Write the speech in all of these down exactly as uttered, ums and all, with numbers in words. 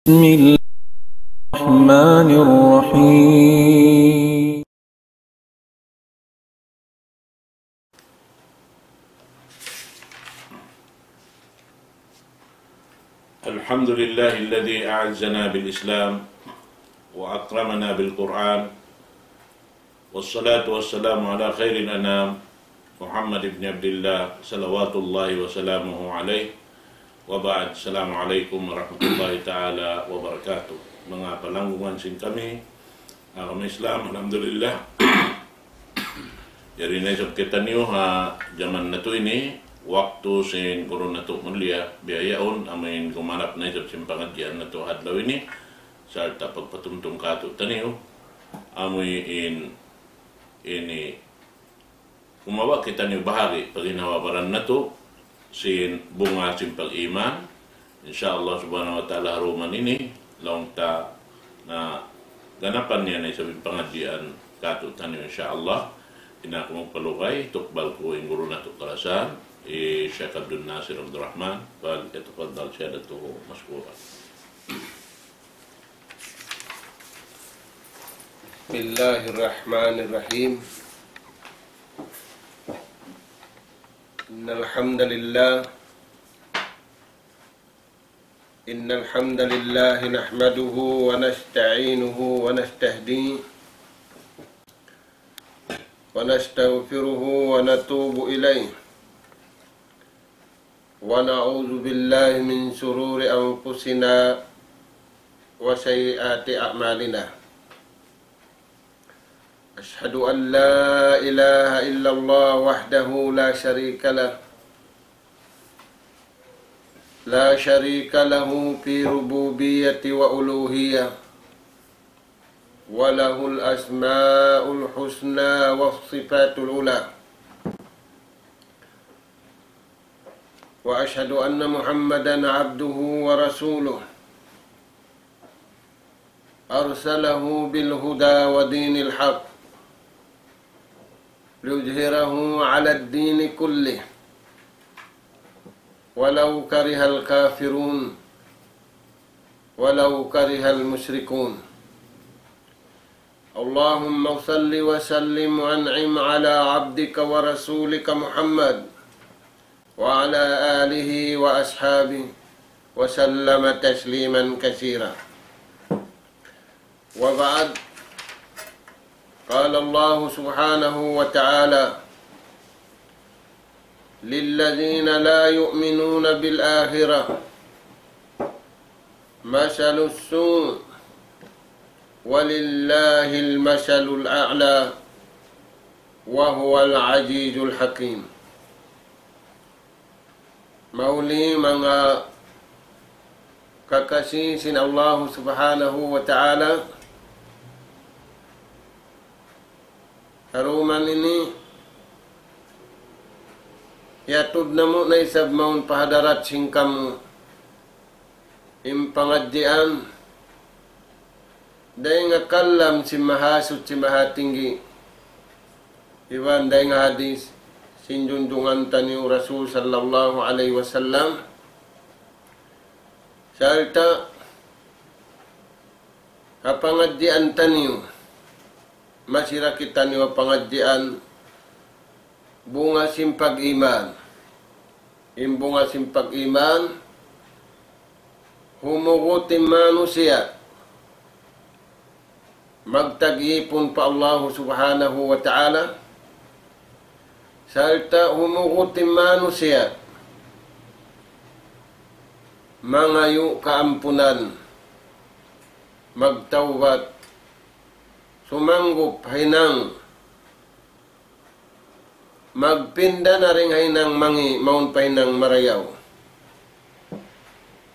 بسم الله الرحمن الرحيم. الحمد لله الذي أعزنا بالإسلام وأكرمنا بالقرآن، والصلاة والسلام على خير الأنام محمد بن عبد الله صلوات الله وسلامه عليه، وبعد. السلام عليكم ورحمة الله تعالى وبركاته. Manga palanggungan sin kami, agama Islam, alhamdulillah. Yari na isab kitaniyu ha jaman natu' ini, waktu sin guru natu' mulia, biya' yaun, amuin gumanap na isab sin pangadjian natu' ha adlaw ini, sarta' pagpatumtum kātu'niyu, amuin ini, kumawa' kitaniyu bahagi' pa ginhawa-baran natu', sin bunga sin pag-iman. In sha Allah subhanahu wa ta'ala, ha dum ini, laung ta na ganapan niya na isab in pangadjian kātu'niyu, in sha Allah. Di' na aku magpalugay, tukbal ku in guru natu' kalasahan, hi Sheikh Abdul Nasir Abdul Rahman, فليتفضل سيادته مشكورا. بسم الله الرحمن الرحيم. إن الحمد لله، إن الحمد لله نحمده ونستعينه ونستهديه ونستغفره ونتوب إليه، ونعوذ بالله من شرور أنفسنا وسيئات أعمالنا. أشهد أن لا إله إلا الله وحده لا شريك له، لا شريك له في ربوبية وألوهية، وله الأسماء الحسنى والصفات العلى. وأشهد أن محمدا عبده ورسوله، أرسله بالهدى ودين الحق ليظهره على الدين كله ولو كره الكافرون، ولو كره المشركون. اللهم صل وسلم وأنعم على عبدك ورسولك محمد وعلى آله وأصحابه وسلم تسليما كثيرا. وبعد، قال الله سبحانه وتعالى: للذين لا يؤمنون بالآخرة مثل السوء ولله المثل الأعلى وهو العزيز الحكيم. Mahuli manga kakasi sin Allahu Subhanahu wa Ta'ala, ha dum ini, hiyatud namu' na isab mawn pa hadarat sin kamu in pangadjian, dayn ha kalam sin Mahasuchi Mahatinggi, iban dayn ha hadis sin junjungan taniyu Rasul sallallahu alayhi wasallam, sarta' ha pangadjian taniyu, masi da kitaniyu ha pangadjian bunga sin pag-iman. In bunga sin pag-iman, humugut in manusiya' magtag-ipun pa Allahu Subhanahu wa Ta'ala, sarta' humugut in manusiya' mangayu' kaampunan, magtawbat, sumanggup hinang magpinda na dayn ha hinang mangi' mawn pa hinang marayaw.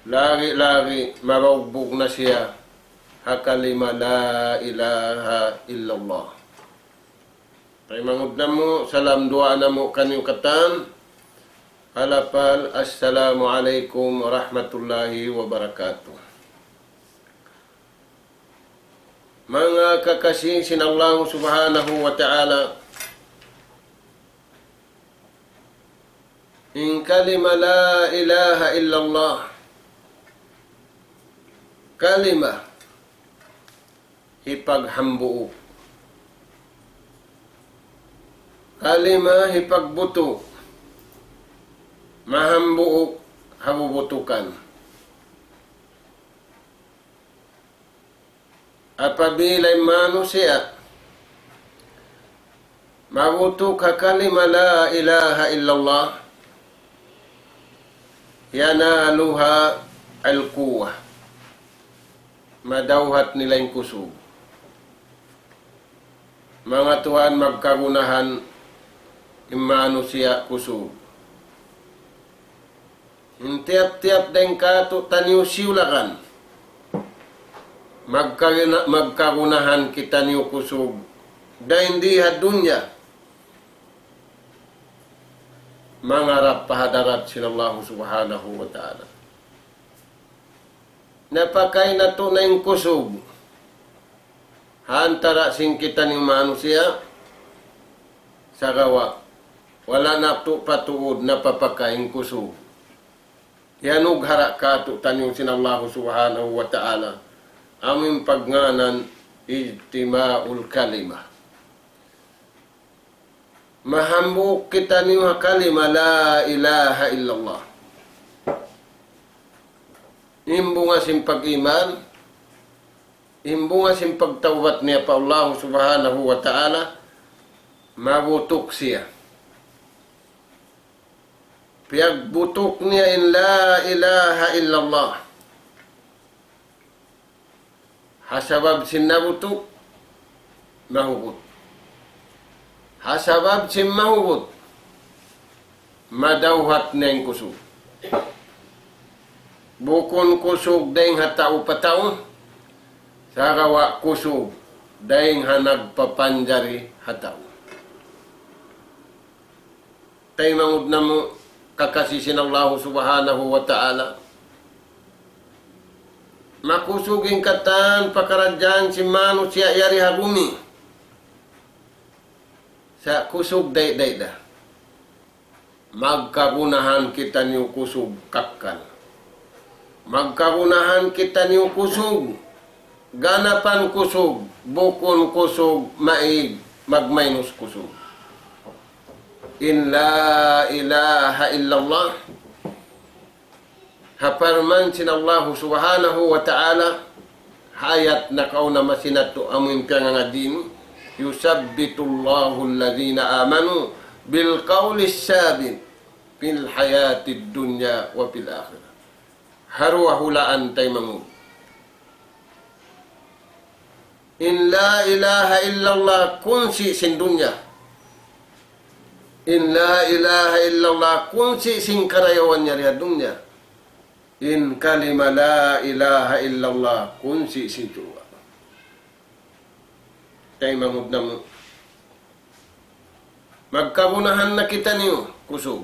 Lagi'-lagi' mabaugbug na siya ha kalima la ilaha illallah. Taymanghud namu', salam duwaa namu' kaniyu katan. Ha lapal, Assalamu alaykum warahmatullahi wabarakatuh. Manga kakasi sin Allahu Subhanahu wa Ta'ala, in kalima la ilaha illallah, Kalima, hipaghambuuk. Kalima, hipagbutuk. Mahambuuk ha bubutukan. Apabila in manusiya' mabutuk ha kalima la ilaha illallah, ينالها القوة. Madawhat nila in kusug. Manga tuwan, magkagunahan in manusiya' kusug. In tiyap-tiyap dayn kātu'niyu siyulakan, magkaguna-, magkagunahan kitaniyu kusug dayn di ha dunya, mangarap pa hadarat sin Allahu Subhanahu wa Ta'ala. Napakay natu' na in kusug ha antara' sin kitaniyu manusiya', sagawa' wala' natu' pa tuud napapakay in kusug. Iyanugara' kātu'niyu sin Allahu Subhanahu wa Ta'ala amu in pagngānan اجتماع الكلمة. Mahambuuk kitaniyu ha kalima la ilaha illallah. In bunga sin pag-iman, in bunga sin pagtawbat niya pa Allah Subhanahu wa Ta'ala, mabutuk siya. Piyagbutuk niya in la ilaha illallah. Ha sabab sin nabutuk, mahubut. Ha sabab sin mahubut, madawhat na in kusug. Bukun kusug dayn ha tau pa tau, sagawa' kusug dayn ha nagpapanjari ha tau. Taymanghud namu' kakasi sin Allahu Subhanahu wa Ta'ala. Makusug in katan pakaradjaan sin manusiya' yari ha bumi. Sa' kusug day-day da. Magkagunahan kitaniyu kusug kakkal. Magkagunahan kitaniyu kusug, ganapan kusug, bukun kusug maig, magmaynus kusug. In la ilaha illallah, ha parman sin Allahu Subhanahu wa Ta'ala, ha ayat nakauna masi natu' amu in piyangadji' ini, يثبت الله الذين آمنوا بالقول الثابت في الحياة الدنيا وفي الآخرة. Ha duwa hulaan taymanghud. In la ilaha illallah kunsi' sin dunya. In la ilaha illallah kunsi' sin karayawan yari ha dunya. In kalima la ilaha illallah kunsi' sin surga'. Taymanghud namu'. Magkagunahan na kitaniyu kusug.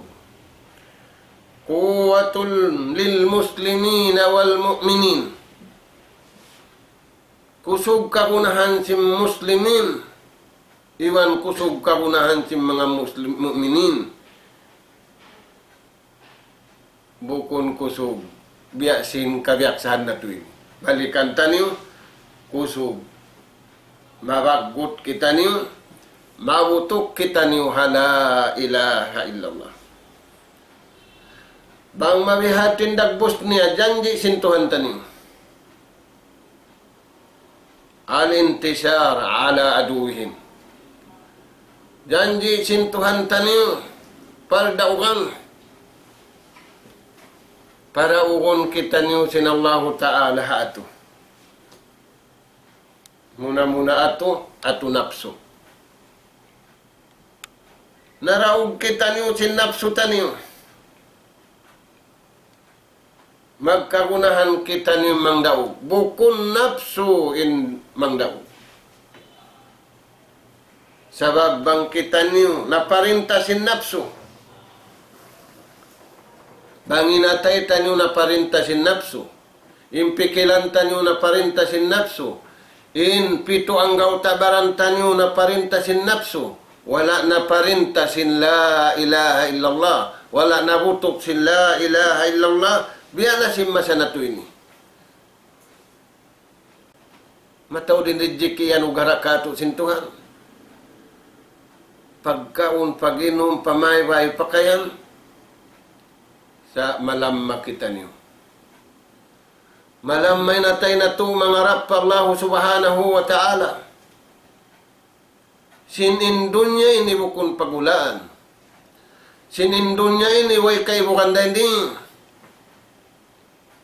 قوة للمسلمين والمؤمنين. Kusug kagunahan sin muslimin, iban kusug kagunahan sin manga muslim, mu'minin. Bukun kusug biya' sin kabiyaksahan natu' ini. Balikan taniyu, kusug mabaggut kitaniyu, mabutuk kitaniyu ha la ilaha illallah. Bang mabihadtu in dagbus niya, janji' sin Tuhan taniyu. الانتصار على عدوهم. Janji' sin Tuhan taniyu, pardaugan. Paraugun kitaniyu sin Allahu Ta'ala ha atu. Muna-muna atu, atu napsu. Naraug kitaniyu sin napsu taniyu. Magkagunahan kitaniyu mangdaug. Bukun napsu in mangdaug. Sabab bang kitaniyu naparinta sin napsu. Bang in atay taniyu naparinta sin napsu. In pikilan taniyu naparinta sin napsu. In pitu anggawta' baran taniyu naparinta sin napsu. Wala' naparinta sin la ilaha illallah. Wala' nabutuk sin la ilaha illallah. Biya' na sin masa natu' ini. Mataud in rijiki' yan ugara katu' sin Tuhan. Pagkaun, pag-inum, pamaybay, pakayan. Sa' malamma kitaniyu. Malamma in atay natu' mangarap pa Allahu Subhanahu wa Ta'ala. Sin in dunya ini bukun pagulaan. Sin in dunya ini way kaibugan dayn di.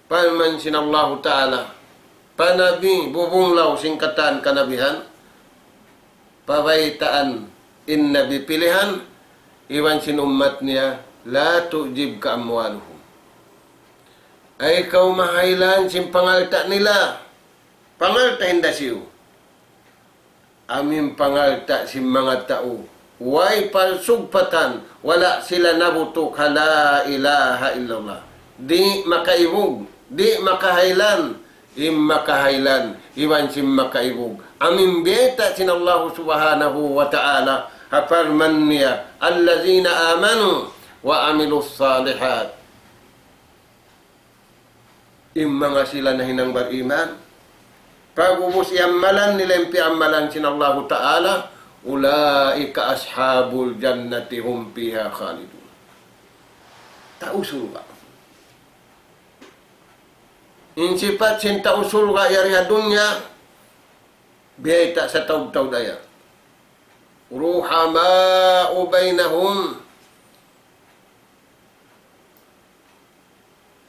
Parman sin Allahu Ta'ala, pa Nabi, bubunglaw sin katan kanabihan, pabaytaan in Nabi pilihan, iban sin ummat niya, لا تعجبك أموالهم. Ayaw kaw mahaylan sin pangalta' nila, pangalta' hinda siyu. Amu in pangalta' sin manga tau way parsugpatan, wala' sila nabutuk ha la ilaha illallah. Di' makaibug, di' makahaylan, in makahaylan, iban sin makaibug. Amu in biyayta' sin Allahu Subhanahu wa Ta'ala, ha parman niya, الذين آمنوا وعملوا الصالحات. In manga sila nahinang bariman, pag'ubus iyammalan nila in piyammalan sin Allahu Ta'ala, أولئك أصحاب الجنة هم فيها خالدون. Tau surga'. In sipat sin tau surga' yari ha dunya, biyayta' sataud-taud aya. رحماء بينهم.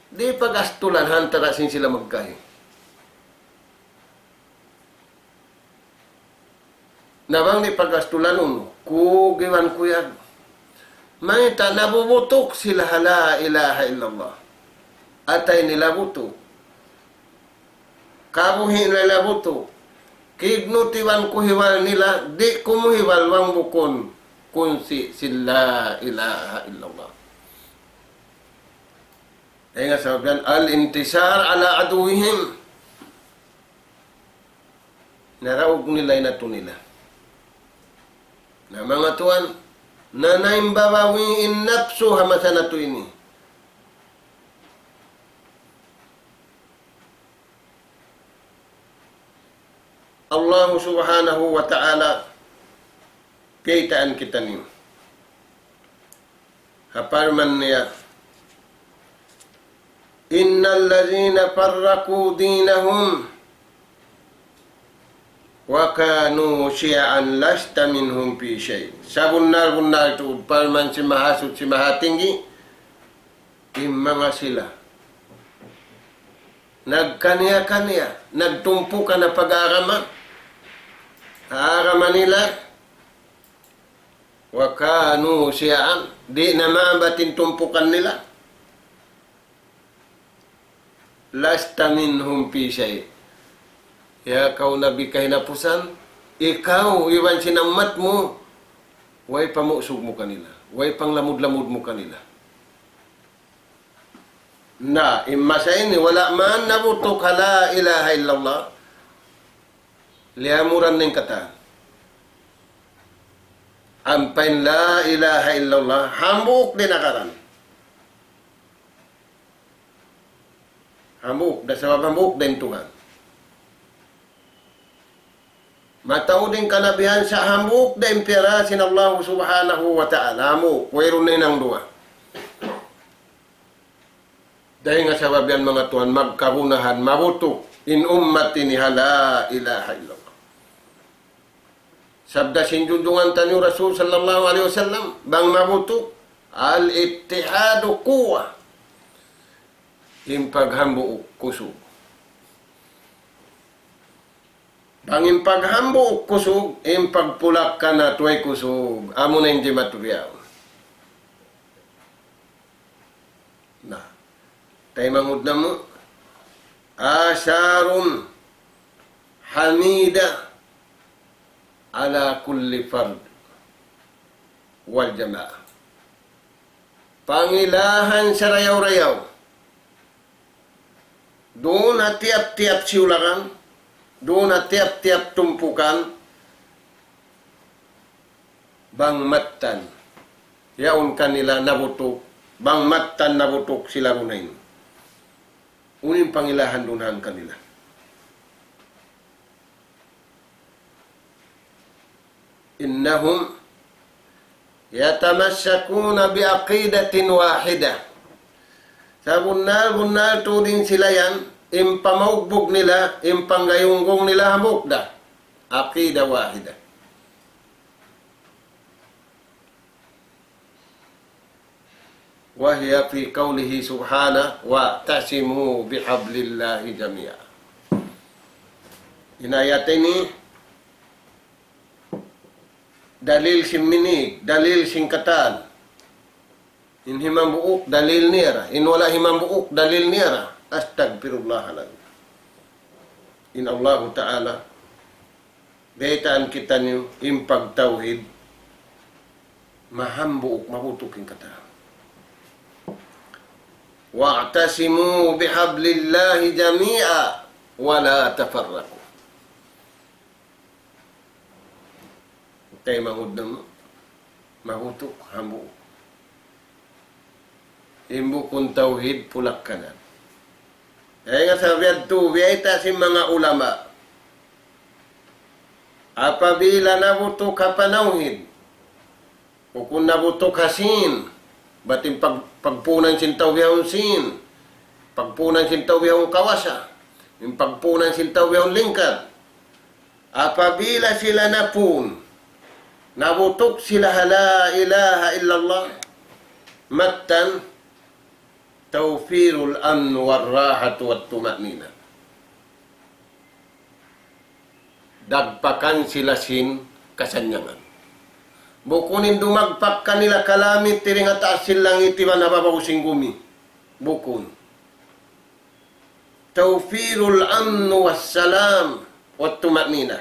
Di' pagastulan ha antara' sin sila magkahi. Na bang di' pagastulan unu, kug iban kuyag. Mayta' nabubutuk sila ha la ilaha illallah. Atay nila butuk. Kabuhi' nila butuk. Kignut iban kuhiwal nila, di' kumuhiwal bang bukun kunsi' sin la ilaha illallah. Dayn ha sabab yan, الانتصار على عدوهم. Naraug nila in atu nila. Na manga tuwan, na naimbabawi in napsu ha masa natu' ini. Allahu Subhanahu wa Ta'ala, kiyaitaan kitaniyu. Ha parman niya, إن الذين فرقوا دينهم وكانوا شيعا لست منهم في شيء. Sabunnal-bunnal tuud parman sin Mahasuchi Mahatinggi, in manga sila nagkaniya-kaniya, nagtumpukan ha pag-agama, agama nila, وكانوا شيعا, di' na maabat in tumpukan nila. لست منهم في شيء. Ya kaw Nabi kahinapusan, ikaw iban sin ummat mu, way pamusug mu kanila, way panglamud-lamud mu kanila. Na, in masa ini, wala' man nabutuk ha la ilaha illallah, liyamuran na in katan. Ampa in la ilaha illallah, hambuuk da in agaran. Hambuuk da, sabab hambuuk da in Tuhan. Mataud in kanabihan sa' hambuuk da in piyara sin Allah Subhanahu wa Ta'ala. Hambuuk, wayruun na hinang duwa. Dayn ha sabab yan manga tuwan, magkagunahan, mabutuk in ummat ini ha la ilaha illallah. Sabda sin junjungan taniyu Rasul sallallahu alayhi wasallam, bang mabutuk, الاتحاد قوة. In paghambuuk kusug. Bang in paghambuuk kusug, in pagpulak-kanat way kusug, amuna in jimatu biya'. Na, taymanghud namu', آثار حميدة على كل فرد والجماعة. Pangilahan sarayaw-rayaw. Duun ha tiyap-tiyap siyulakan, duun ha tiyap-tiyap tumpukan, bang mattan yaun kanila nabutuk, bang mattan nabutuk sila gunain. Unu in pangilahan duun ha kanila. إنهم يتمسكون بعقيدة واحدة. Sabunnal-bunnal tuud in sila yan, in pamaugbug nila, in panggayunggung nila hambuuk da. عقيدة واحدة. وهي في قوله سبحانه: واعتصموا بحبل الله جميعا. In ayat ini dalil sin minig, dalil sin katan. In himambuuk dalil niya ra, in wala' himambuuk dalil niya ra. أستغفر الله العظيم. In Allahu Ta'ala, baytaan kitaniyu in pagtawhid, mahambuuk, mabutuk in katan. واعتصموا بحبل الله جميعا ولا تفرقوا. Taymanghud namu', mabutuk, hambuuk. In bukun tawhid pulak-kanan. Dayn ha sabab yadtu, biyayta' sin manga ulama. Apabila nabutuk ha panawhid, bukun nabutuk ha sin, bat in pag-, pagpuunan sin tau bihaun sin, pagpuunan sin tau bihaun kawasa, in pagpuunan sin tau bihaun lingkat. Apabila sila napun, nabutuk sila ha لا إله إلا الله, mattan توفير الأمن والراحة والطمأنينة. Dagpakan sila sin kasannyangan. Bukun in dumagpak kanila kalamit didtu ha taas sin langit iban ha babaw sin gumi. Bukun. توفير الأمن والسلام والطمأنينة.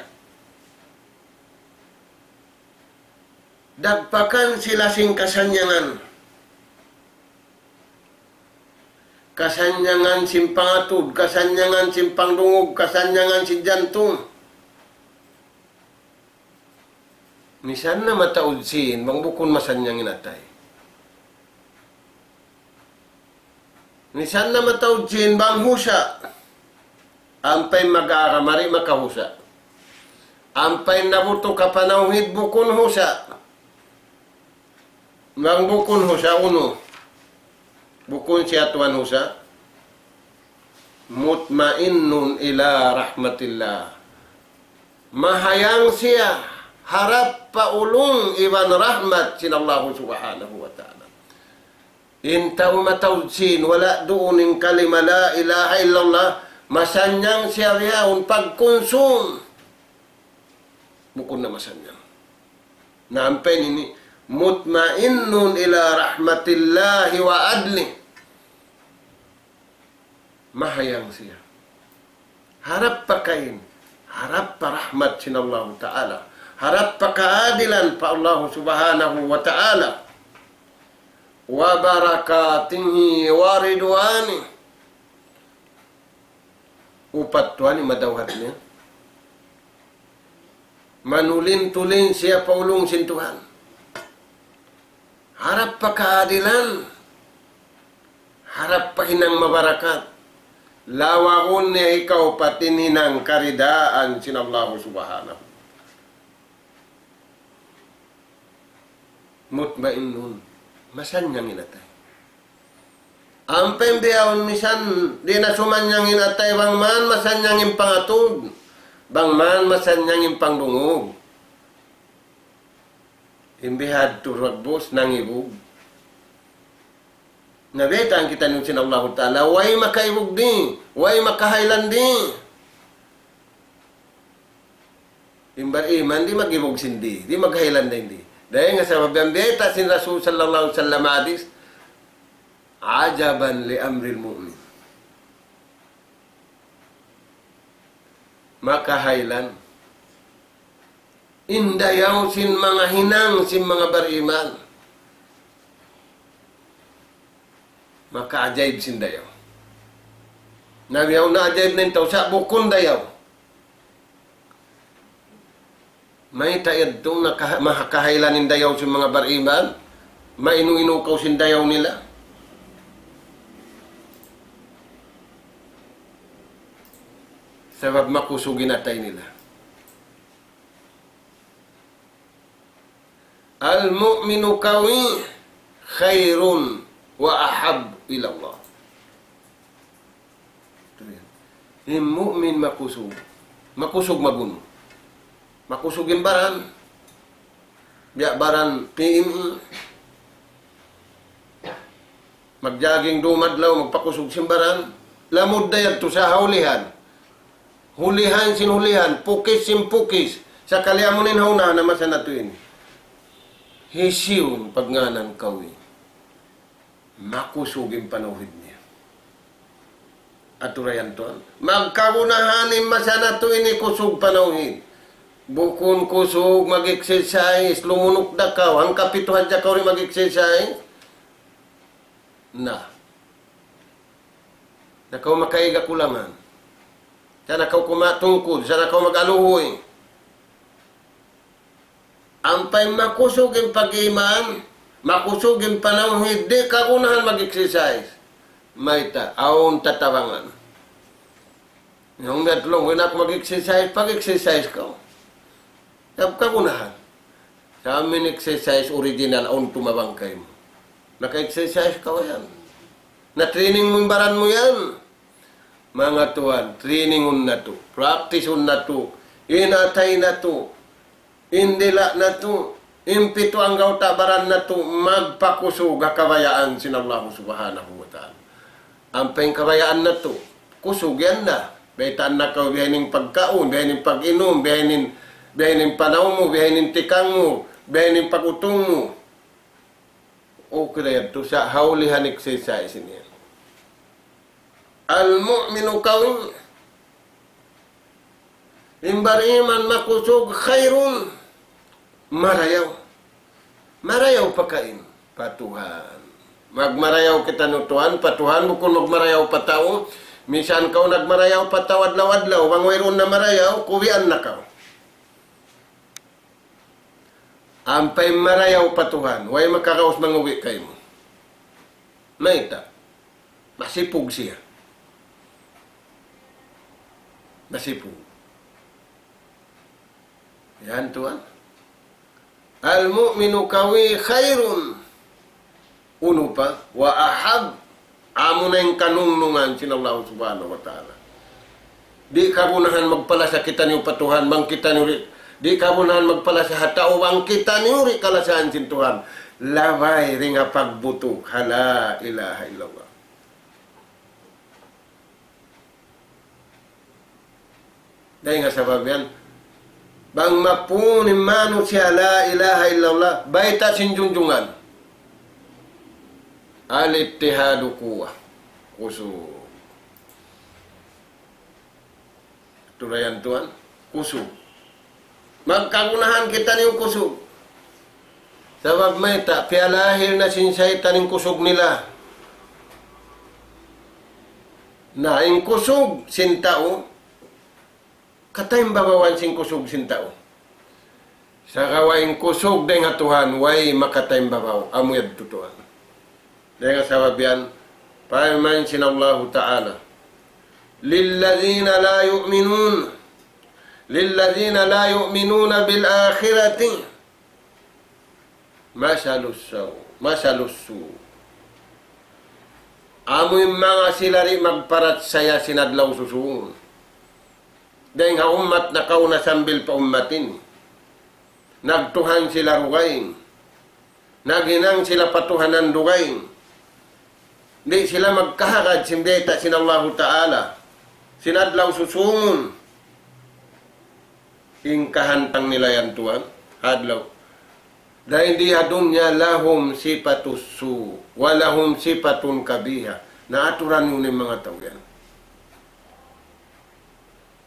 Dagpakan sila sin kasannyangan. Kasannyangan sin pangatud, kasannyangan sin pangdungug, kasannyangan sin jantung. Misan na mataud sin, bang bukun masannyang in atay. Misan na mataud sin, bang husa'. Ampa in mag-aaramari makahusa'. Ampa in nabutuk ha panawhid bukun husa'. Bang bukun husa', unu? Bukun siya tuwan husa'. مطمئن إلى رحمة الله. Mahayang siya harap pa ulung iban rahmat sin Allahu Subhanahu wa Ta'ala. In tau mataud sin, wala' duun in kalima لا إله إلا الله, masannyang siya bihaun pagkunsum. Bukun na masannyang. Na ampa ini, مطمئن إلى رحمة الله وعدله. Mahayang siya. Harap pa kain, harap pa rahmat sin Allahu Ta'ala. Harap pa kaadilan pa Allahu Subhanahu wa Ta'ala. وبركاته ورضوانه. Upat tuwan in madawhat niya. Manulin-tulin siya pa ulung sin Tuhan. Harap pa kaadilan. Harap pa hinang mabarakat. Lawagun niya hikaupat in hinang karidaan sin Allahu Subhanahu. مطمئن. Masannyang in atay. Ampa in bihaun misan, di' na sumannyang in atay bang man masannyang in pangatud. Bang man masannyang in pangdungug. In bihadtu dagbus nangibug. Na baytaan kitaniyu sin Allahu Ta'ala, way makaibug di, way makahaylan di. In bariman di' mag-ibug sin di, di' maghaylan dayn di. Dayn ha sabab yan bayta' sin Rasul sallallahu alayhi wasallam hadith, عجبا لأمر المؤمن. Makahaylan in dayaw sin manga hinang sin manga bariman. Makaajaib sin dayaw. Na bihaun na ajaib na in tau sa' bukun dayaw. Mayta' yadtu na kaha-, makahaylan in dayaw sin manga bariman, mainu-inu kaw sin dayaw nila. Sabab makusug in atay nila. المؤمن القوي خير وأحب إلى الله. In mu'min makusug. Makusug magunu. Makusug in baran. Biya' baran P M E. Magjaging dumadlaw, magpakusug sin baran. Lamud da yadtu sa ha ulihan. Ulihan sin ulihan, pukis sin pukis. Sakali amu in ha unahan na masa natu' ini. Hisiyu in pagngānan kaw ini? Makusug in panawhid niya. Aturayan tuwan. Magkagunahan in masa natu' ini kusug panawhid. Bukun kusug mag-exercise, lumunuk da kaw, hangkapitu hadja kaw di' mag-exercise. Na. Na kaw makaiga kulangan. Sa' na kaw kumatungkud, sa' na kaw mag-aluhuy. Ampa in makusug in pag-iman, makusug in panawhid, di' kagunahan mag-exercise. Mayta', awn tatabangan. Yung biya' tulung, "Uy, na aku mag-exercise," pag-exercise kaw. Sabab kagunahan. Sa' amu in exercise original, awn tumabang kaymu. Naka-exercise kaw yan. Na-training mu in baran mu yan. Manga tuwan, trainingun natu', practiceun natu', in atay natu', in dila' natu', in pitu anggawta' baran natu', magpakusug ha kabayaan sin Allahu Subhanahu wa Ta'ala. Ampa in kabayaan natu', kusug yan na. Baytaan na kaw bihaini in pagkaun, bihaini in pag-inum, bihaini in, bihaini in panaw mu, bihaini in tikang mu, bihaini in pag-utung mu. Okay na yadtu sa' ha ulihan exercise niya. المؤمن القوي. In bariman makusug خير. Marayaw. Marayaw pa kain? Pa Tuhan. Magmarayaw kitaniyu tuwan, pa Tuhan, bukun magmarayaw pa tau. Minsan kaw nagmarayaw pa tau adlaw-adlaw, bang wayruun na marayaw, kuwian na kaw. Ampa in marayaw pa Tuhan, way makaraus manguwi' kaymu. Mayta'? Masipug siya. Masipug. Yan tuwan. المؤمن القوي خير. Unu pa, وأحب, amu na in kanungnungan sin Allah Subhanahu wa Ta'ala. Di' kagunahan magpalasa kitaniyu pa Tuhan, bang kitaniyu di', di' kagunahan magpalasa ha tau, bang kitaniyu di' kalasahan sin Tuhan. Labay dayn ha pagbutuk ha la ilaha illallah. Dayn ha sabab yan, bang mapun in manusiya' la ilaha illallah, bayta' sin junjungan. الاتحاد قوة. Kusug. Tulayan tuwan, kusug. Magkagunahan kitaniyu kusug. Sabab mayta', piyalahil na sin saytan in kusug nila. Na in kusug sin tau, kataymbabawan sin kusug sin tau. Sagawa' in kusug dayn ha Tuhan, way makataymbabaw, amu yadtu tuwan. Dayn ha sabab yan, parman sin Allahu Ta'ala, للذين لا يؤمنون، للذين لا يؤمنون بالآخرة مثل السوء، مثل السوء. Amu in manga sila di' magparachaya sin adlaw susungun. Dayn ha ummat nakauna sambil pa ummat ini. Nagtuhan sila dugaing. Naghinang sila patuhanan dugaing. Di' sila magkahagad sin bayta' sin Allahu Ta'ala. Sin adlaw susungun. In kahantang nila yan tuwan, adlaw. Dayn di ha dunya لهم صفة السوء ولهم صفة قبيحة. Na aturan yun in manga tau yan.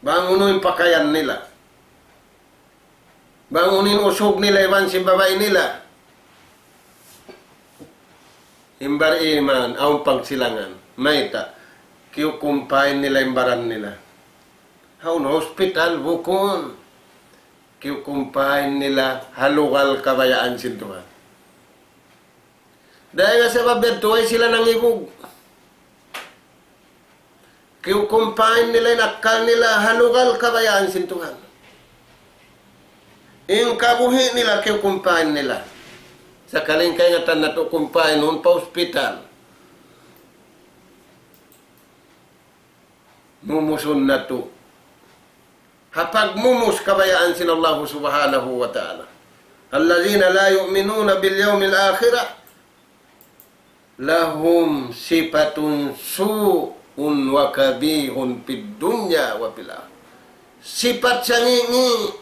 Bang unu in pakayan nila. Bang unu in usug nila iban sin babai nila. In bariman, awn pagsilangan. Mayta', kiyukumpain nila in baran nila. Hawnu, hospital, bukun. Kiyukumpain nila ha lugal kabayaan sin Tuhan. Dayn ha sabab yadtu way sila nangibug. Kiyukumpain nila in akkal nila ha lugal kabayaan sin Tuhan. In kabuhi' nila kiyukumpain nila. Sakaling kaingatan natu' kumpainun pa hospital. Mumusun natu'. Ha pagmumus kabayaan sin Allahu Subhanahu wa Ta'ala. الذين لا يؤمنون باليوم الآخر لهم صفة سوء وقبيح في الدنيا وفي الآخرة. Sipat sangi'-ngi'.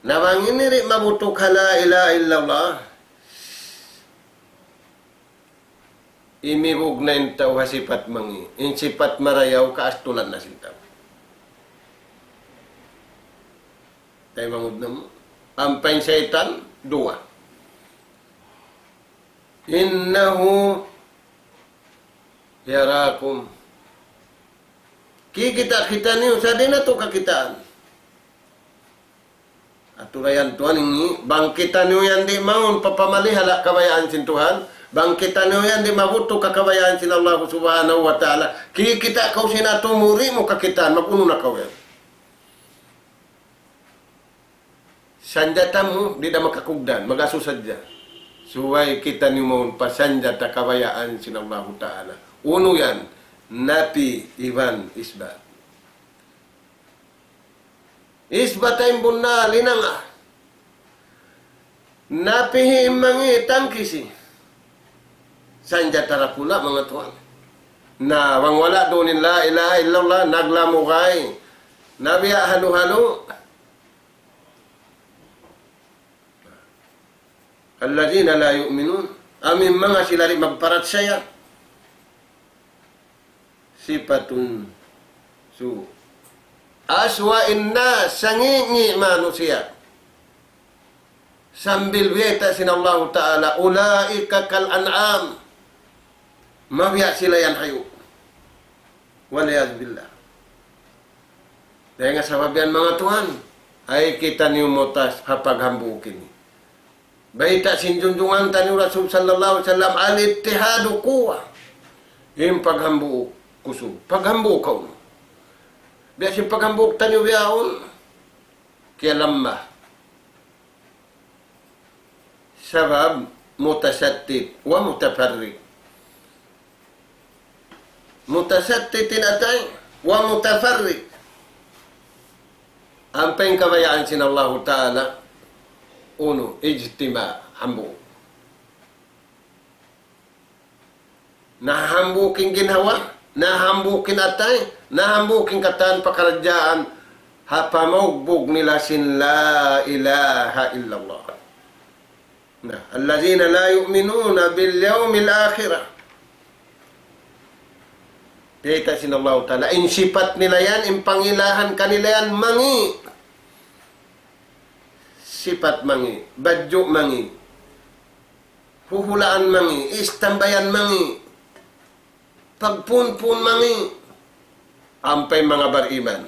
Na bang ini di' mabutuk ha la ilaha illallah. Imibug na in tau ha sipat mangi'. In sipat marayaw kaastulan na sin tau. Taymanghud namu'. Ampa in saytan, duwa. إنه يراكم. Kikita' kitaniyu, sa' di' natu' kakitaan. Aturayan Tuhan ini, bang kitaniyu yan di' mawn pa pamalihala kabayaan sin Tuhan, bang kitaniyu yan di' mabutuk ha kabayaan sin Allah Subhanahu wa Ta'ala, kikita' kaw sin atu mu di' mu kakitaan, mag-unu na kaw yan. Sanjata mu, di' da makakugdan, mag-asu sadja. Subay kitaniyu mawn pa sanjata kabayaan sin Allahu Ta'ala. Unu yan, napi iban isbat. Isbat in bunnal, hinanga. Napihi in mangi' tangkisi. Sanjata dakula' manga tuwan. Na, bang wala' duun in la ilaha illallah, naglamugay. Na biya' halu-halu. الذين لا يؤمنون. Amu in manga sila di' magparachaya. صفة سوء. أسوأ الناس, sangi'-ngi' manusiya'. Sambil biyayta' sin Allahu Ta'ala, أولئك كالأنعام. Mabiya' sila yan hayu'. والعياذ بالله. Dayn ha sabab yan manga tuwan, ayaw kitaniyu mutas ha paghambuuk ini. Bayta' sin junjungan taniyu Rasul sallallahu alayhi wasallam, الاتحاد قوة. In paghambuuk kusug. Paghambuuk kaw. Biya' sin paghambuuk taniyu bihaun, kiyalamma. Sabab متشتت ومتفرق. متشتت in atay, ومتفرق. Ampa in kabayaan sin Allahu Ta'ala, unu, ijtima', hambuuk. Nahambuuk in ginhawa, nahambuuk in atay, nahambuuk in katan pakaradjaan, ha pamaugbug nila sin la ilaha illallah. Na, الذين لا يؤمنون باليوم الآخر. Bayta' sin Allahu Ta'ala, in sipat nila yan, in pangilahan kanila yan, mangi'. Sipat mangi', badju' mangi', huhulaan mangi', istambayan mangi', pagpunpun mangi', ampa in manga bariman.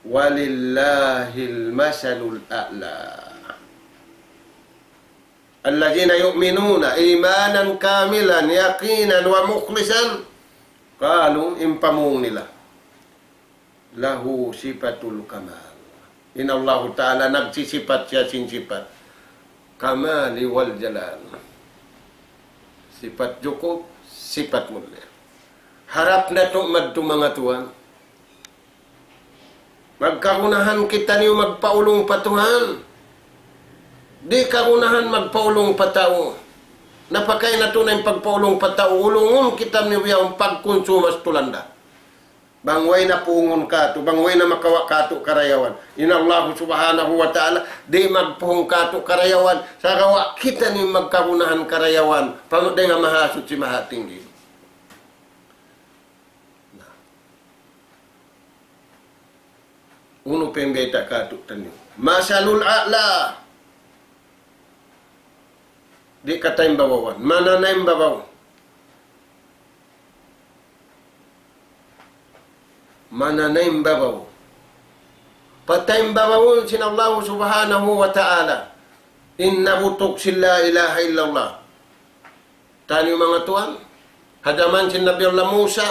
ولله المثل الأعلى. الذين يؤمنون إيمانا كاملا يقينا ومخلصا. Kalu in pamung nila. له صفة الكمال. In Allahu Ta'ala nagsisipat siya sin sipat kamal wal jalal. Sipat jukup, sipat mulia. Harap natu' madtu manga tuwan. Magkagunahan kitaniyu magpaulung pa Tuhan. Di' kagunahan magpaulung pa tau. Na pakay natu' na in pagpaulung pa tau. Ulungun kitaniyu biya' pagkunsum ha tulanda. Bang way na pungun katu', bang way na makawa' katu' karayawan. In Allahu Subhanahu wa Ta'ala, di' magpung katu' karayawan, sagawa' kitaniyu magkagunahan karayawan, pa dayn ha Mahasuchi Mahatinggi. Na. Unu pa in bayta' katu' taniyu. المثل الأعلى. Di' kataymbabawan. Mananaymbabaw. Mananaymbabaw. Pataymbabawun sin Allahu Subhanahu wa Ta'ala. In nabutuk sin la ilaha illallah. Taniyu manga tuwan. Ha jaman sin Nabi Allah Musa.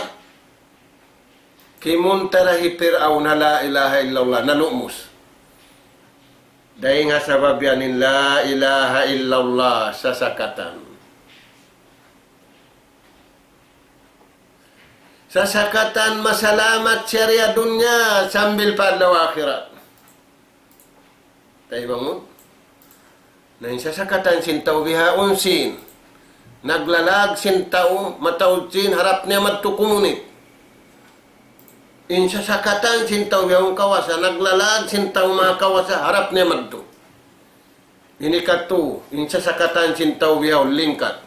Kimuntara hi Pir'aun ha la ilaha illallah, nalumus. Dayn ha sabab yan in la ilaha illallah, sasakatan. Sasakatan, masalamat siya di ha dunya sambil pa adlaw akhirat. Taymanghud. Na in sasakatan sin tau bihaun sin naglalag sin tau mataud sin harap niya madtu kumunit. In sasakatan sin tau bihaun kawasa, naglalag sin tau maha kawasa harap niya madtu. Ini katu, in sasakatan sin tau bihaun lingkat.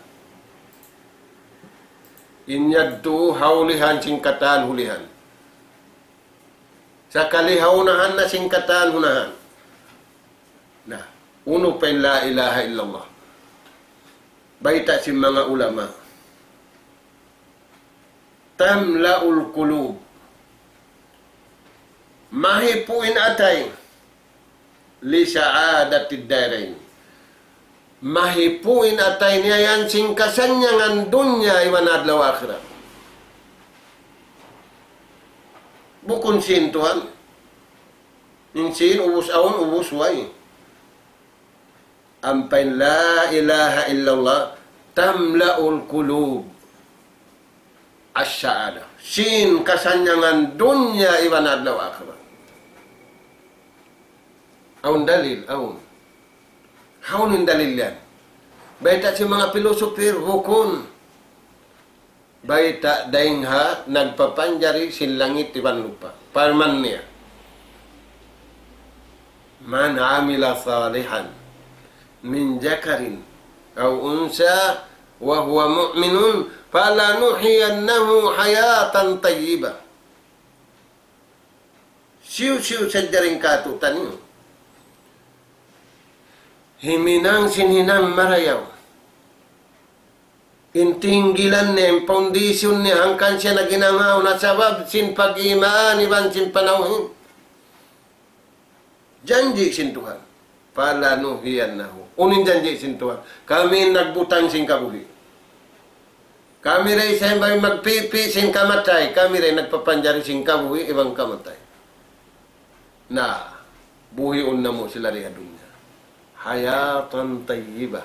In yadtu ha ulihan sin katan ulihan. Sakali ha unahan na sin katan unahan. Na, unu pa in la ilaha illallah? Bayta' sin manga ulama. Tamla'ul qulub. Mahipu' in atay. Li sa'adatid darain. Mahipu' in atay niya yan sin kasannyangan dunya iban adlaw akhirat. Bukun sin tuwan. In sin ubus awn, ubus way. Ampa in la ilaha illallah tamla'ul qulub as-sa'adah. Sin kasannyangan dunya iban adlaw akhirat. Awn dalil, awn. Hawnu in dalil yan? Bayta' sin manga pilosopi, bukun. Bayta' dayn ha nagpapanjari sin langit iban lupa'. Parman niya, من عمل صالحا من ذكر أو أنثى وهو مؤمن فلنحيينه حياة طيبة. Hisiyu-siyu sadja dayn kātu'niyu himinang sin hinang marayaw. In tinggilan niya, in foundation niya, hangkan siya naghinang awn ha sabab sin pag-iman iban sin panawhid. Janji' sin Tuhan. فلنحيينه. Unu in janji' sin Tuhan? Kami nagbutang sin kabuhi'. Kami da isab in magpipi' sin kamatay. Kami da in nagpapanjari sin kabuhi' iban kamatay. Na, buhiun namu' sila di ha dunya. حياة طيبة.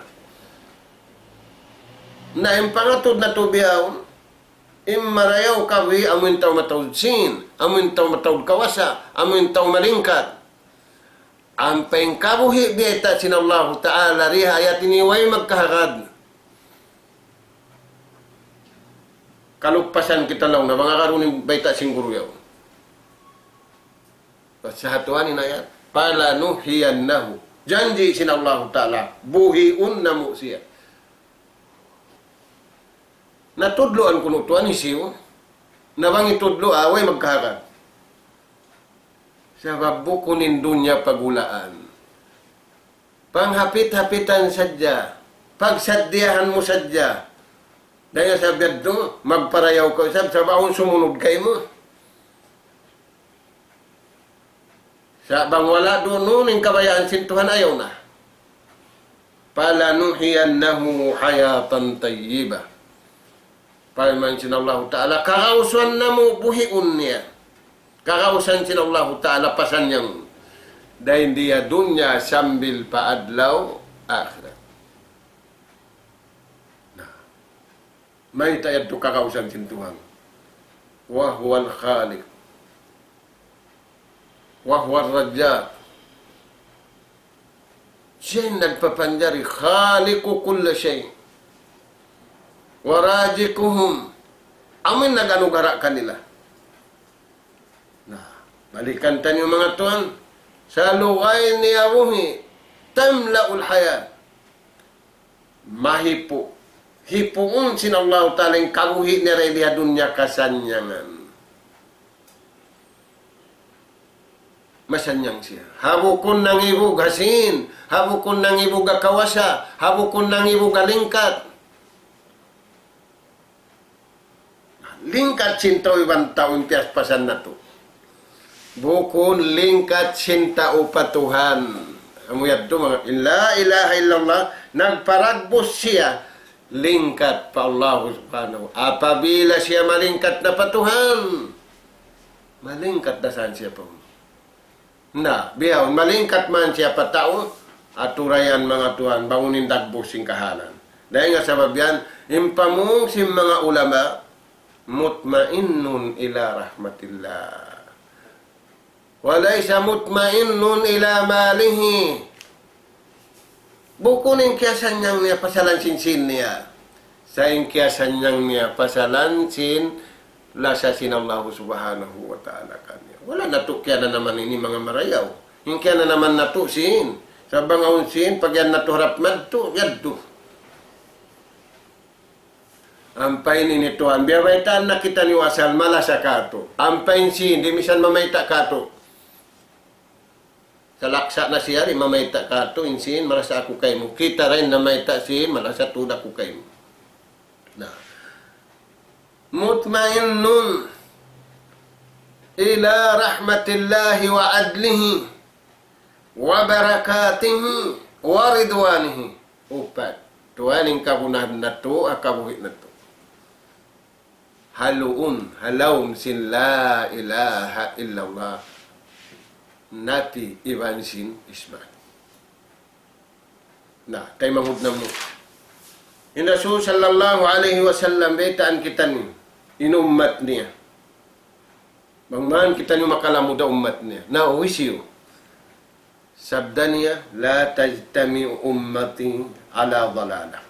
Na, in pangatud natu' bihaun, in marayaw kabuhi', amu in tau mataud sin, amu in tau mataud kawasa, amu in tau malingkat. Ampa in kabuhi' biyayta' sin Allahu Ta'ala di ha ayat ini way magkahagad. Kaluppasan kita laung na, manga karun in bayta' sin guru yaun. Basta ha tuwan in ayat, فلنحيينه. Janji' sin Allahu Ta'ala, buhiun namu' siya. Na tudluan kunu' tuwan hisiyu. Na bang hitudlu' away magkahagad. Sabab bukun in dunya pagulaan. Panghapit-hapitan sadja. Pagsaddiyahan mu sadja. Dayn ha sabab yadtu, magparayaw kaw isab, sabab awn sumunud kaymu. Sa' bang wala' duun in kabayaan sin Tuhan, ayaw na. فلنحيينه حياة طيبة. Parman sin Allahu Ta'ala, kagausan namu' buhiun niya. Kagausan sin Allahu Ta'ala pasannyang. Dayn di ha dunya sambil pa adlaw akhirat. Na. Mayta' yadtu kagausan sin Tuhan? وهو الخالق وهو الرزاق. Siya in nagpapanjari, خالق كل شيء ورازقهم. Amu in nag-anugara' kanila. Na, balikan taniyu manga tuwan, salugay niya buhi', تملأ الحياة. Mahipu'. Hipuun sin Allahu Ta'ala in kabuhi' niya di ha dunya kasannyangan. Masannyang siya. Ha bukun nangibug ha sin, ha bukun nangibug ha kawasa, ha bukun nangibug ha lingkat. Lingkat sin tau iban tau in piyaspasan natu'. Bukun lingkat sin tau pa Tuhan. Amu yadtu manga, in la ilaha illallah, nagparagbus siya, lingkat pa Allah Subhanahu. Apabila siya malingkat na pa Tuhan, malingkat da saan siya pa Allah. Na, bihaun, malingkat man siya pa tau, aturayan manga tuwan, bang unu in dagbus sin kahalan. Dayn ha sabab yan, in pamung sin manga ulama, مطمئن إلى رحمة الله وليس مطمئن إلى ماله. Bukun in kiyasannyang niya pasalan sin sīn niya. Sa' in kiyasannyang niya pasalan sin lasa sin Allahu Subhanahu wa Ta'ala kaniya. Wala' natu' kiyananaman ini manga marayaw. In kiyananaman natu' sīn. Sa' bang awn sīn, pag yan natu' harap madtu, yadtu. Ampa ini, ini tuwan, biya' baytaan na kitaniyu asal malasa kātu'. Ampa in sīn, di' misan mamayta' kātu'. Salaksa' na siya, di' mamayta' kātu', in sīn, malasa aku kaymu. Kita' da in namayta' sīn, malasa tuud aku kaymu. Na. مطمئن إلى رحمة الله وعدله وبركاته ورضوانه. Upat. Tuwan in kagunahan natu', ha kabuhi' natu'. Ha luun, ha lawm sin la ilaha illallah. Napi iban sin isbat. Na, taymanghud namu'. In Rasul sallallahu alayhi wasallam, baytaan kitaniyu, in ummat niya. Bang man kitaniyu makalamud ha ummat niya. Na, hisiyu? Sabda niya, لا تجتمع أمتي على ضلالة.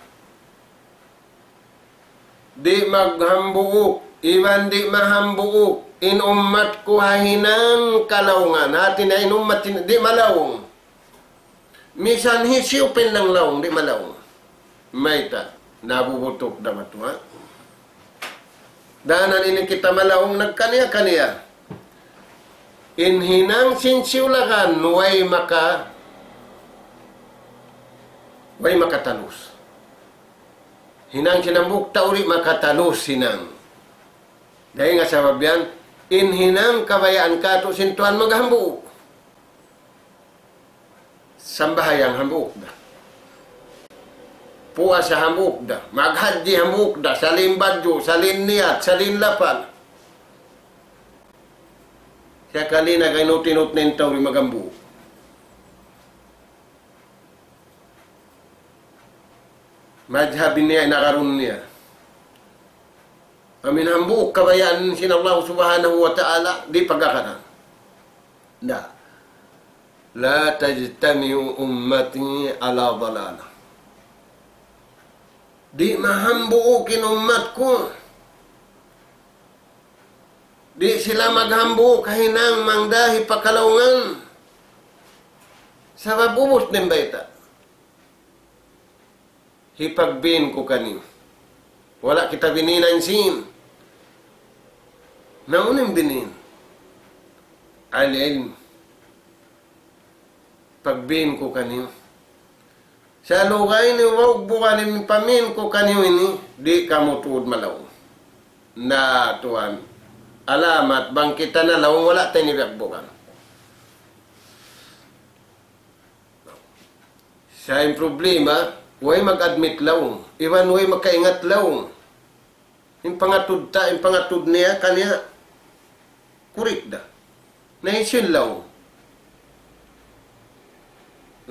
Di' maghambuuk, iban di' mahambuuk, in ummat ku ha hinang kalaungan. Hati niya in ummat sin, di' malaung. Misan hisiyu pa in nanglaung, di' malaung. Mayta', nabubutuk da matu, ha? Dayn ha ini kita malaung nagkaniya-kaniya. In hinang sin siyulagan, way maka-, way makatalus. Hinang sin hambuuk tau di' makatalus hinang. Dayn ha sabab yan, in hinang kabayaan kātu' sin Tuhan maghambuuk. Sambahayang hambuuk da. Puasa hambuuk da. Maghajji hambuuk da. Salin badju', salin niyat, salin lapal. Sakali na kainut-inut na in tau di' maghambuuk. Madhab niya in agarun niya. Amu in hambuuk kabayaan sin Allah Subhanahu wa Ta'ala, di' pag-agaran. Na. لا تجتمع أمتي على ضلالة. Di' mahambuuk in ummat ku. Di' sila maghambuuk ha hinang mangdahi pa kalaungan. Sabab ubus na in bayta'. Hipagbin ku kaniyu. Wala' kita binin in sīn. Na unu in binin? Al-ilm. Pagbin ku kaniyu. Sa' lugay niyu bugbugan in pamin ku kaniyu ini, di' kamu tuud malaung. Na tuwan, alamat bang kita nalaung wala' ta ini bugbugan. Sa' in problema, way mag-admit laung, iban way makaingat laung. In pangatud ta, in pangatud niya, kaniya, kurik da. Na hisiyu in laung.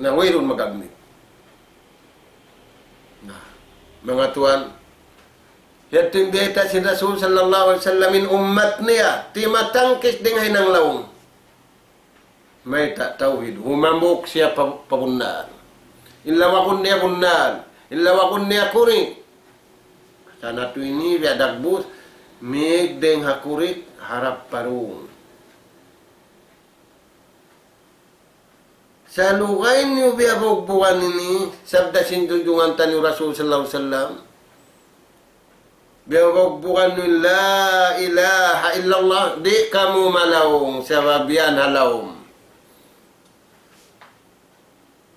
Na wayruun mag-admit. Na, manga tuwan, yadtu in bayta' sin Rasul sallallahu alayhi wasallam in ummat niya, timatangkis dayn ha hinang laung. Mayta' tawhid, humambuk siya pa, pa bunnal. In lawagun niya bunnal, in lawagun niya kurik. Sa' natu' ini biya' dagbus, mig dayn ha kurik, harap pa duun. Sa' lugay niyu biya' bugbugan ini, sabda sin junjungan taniyu Rasul sallallahu alayhi wasallam. Biya' bugbugan niyu la ilaha illallah, di' kamu malaung, sabab yan ha lawm.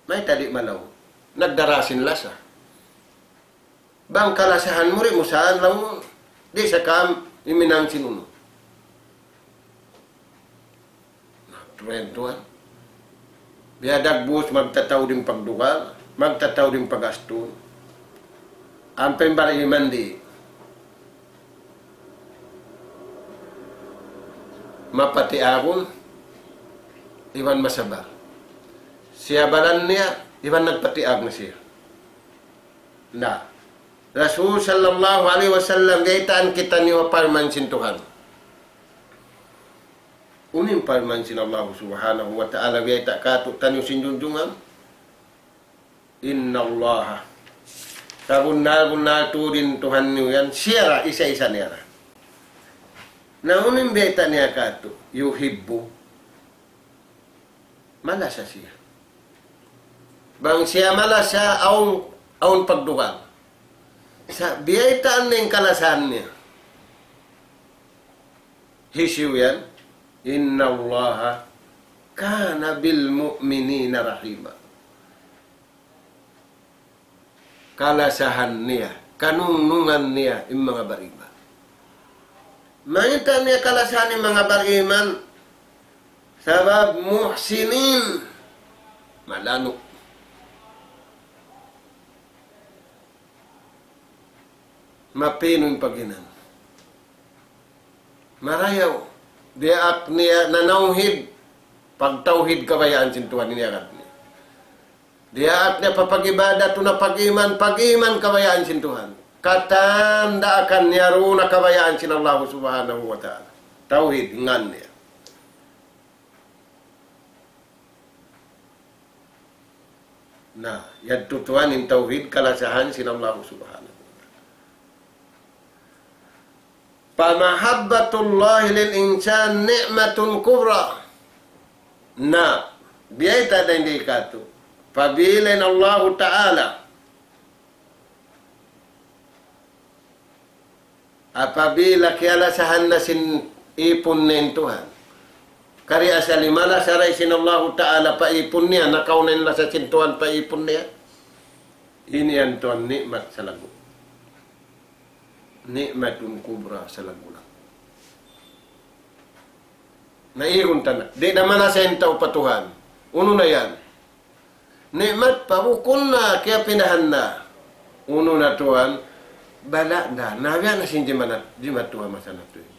Mayta' di' malaung? Nagdara sin lasa. Bang kalasahan mu di' mu saan laung, di' sa kam iminang sin unu. Tuwan, tuwan. Biya' dagbus magtataud in pagdugal, magtataud in pag-astun. Ampa in bariman di'. Mapati agun. iban masabar. Siyabaran niya, iban nagpatiag na siya. Na, Rasul sallallahu alayhi wasallam, biyaytaan kitaniyu parman sin Tuhan. Unu in parman sin Allah subhanahu wa ta'ala, biyayta' kātu'niyu sin junjungan? إن الله, sabunnal-bunnal tuud in Tuhan niyu yan, siya ra, isa-isa niya ra. Na unu in biyayta' niya kātu'? يحب, malasa siya. Bang siya malasa, awn, awn pagdugang. Sa' biyaytaan niya in kalasahan niya. Hisiyu yan? إن الله كان بالمؤمنين رحيما. Kalasahan niya, kanungnungan niya in manga bariman. Mayta' niya kalasahan in manga bariman? Sabab muhsinin, malanuk. Mapinu' in paghinang. Marayaw. Diyaak niya nanawhid, pagtawhid kabayaan sin Tuhan in iyagad niya. Diyaak niya papag-ibadat, na pag-iman, pag-iman kabayaan sin Tuhan. Katan daakan niya duun na kabayaan sin Allah subhanahu wa ta'ala. Tawhid, ngan niya. Na, yadtu tuwan in tawhid kalasahan sin Allah subhanahu wa ta'ala. فمحبة الله للإنسان نعمة كبرى. Na, biyayta' dayn di kātu'. Apabila in Allahu Ta'ala, apabila kiyalasahan na sin ipun niya in Tuhan. Kari asal malasa da isab in Allahu Ta'ala pa ipun niya, nakauna in lasa sin Tuhan pa ipun niya. Ini yan tuwan ni'mat salaggu'. نعمة كبرى, salaggu'. Na igun ta na. Di' na malasa in tau pa Tuhan. Unu na yan? Ni'mat pa, bukun na, kiyapindahan na. Unu na tuwan, bala' na. Na, biya' na sin jimanat, jimat tuwan masa na tuwan.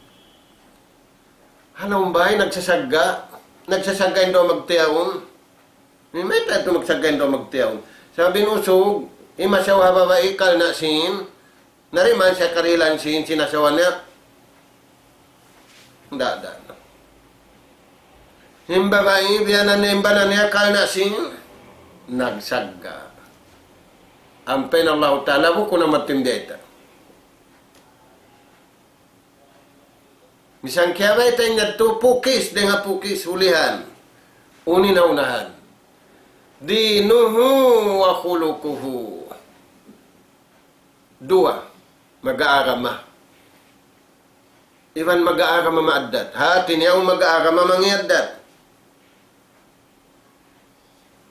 Halaum bay, nagsasagga'. Nagsasagga' in duwa magtiyaun. Mayta' tuud magsagga' in duwa magtiyaun? Sabab in usug, in masawa ha babai, karna' sin, nariman siya karihilan sin, sin asawa niya. Da, da, da. In babai, biyanan niya in bana niya, karna' sin, nagsagga'. Ampa in Allahu Ta'ala, bukun na matimbiyaita. Misan kiyabayta' in yadtu pukis, dayn ha pukis, ulihan. Unu in naunahan? دينه وخلقه. Duwa, mag-aagama. Iban mag-aagama maaddat. Hati niya awn mag-aagama mangi' addat.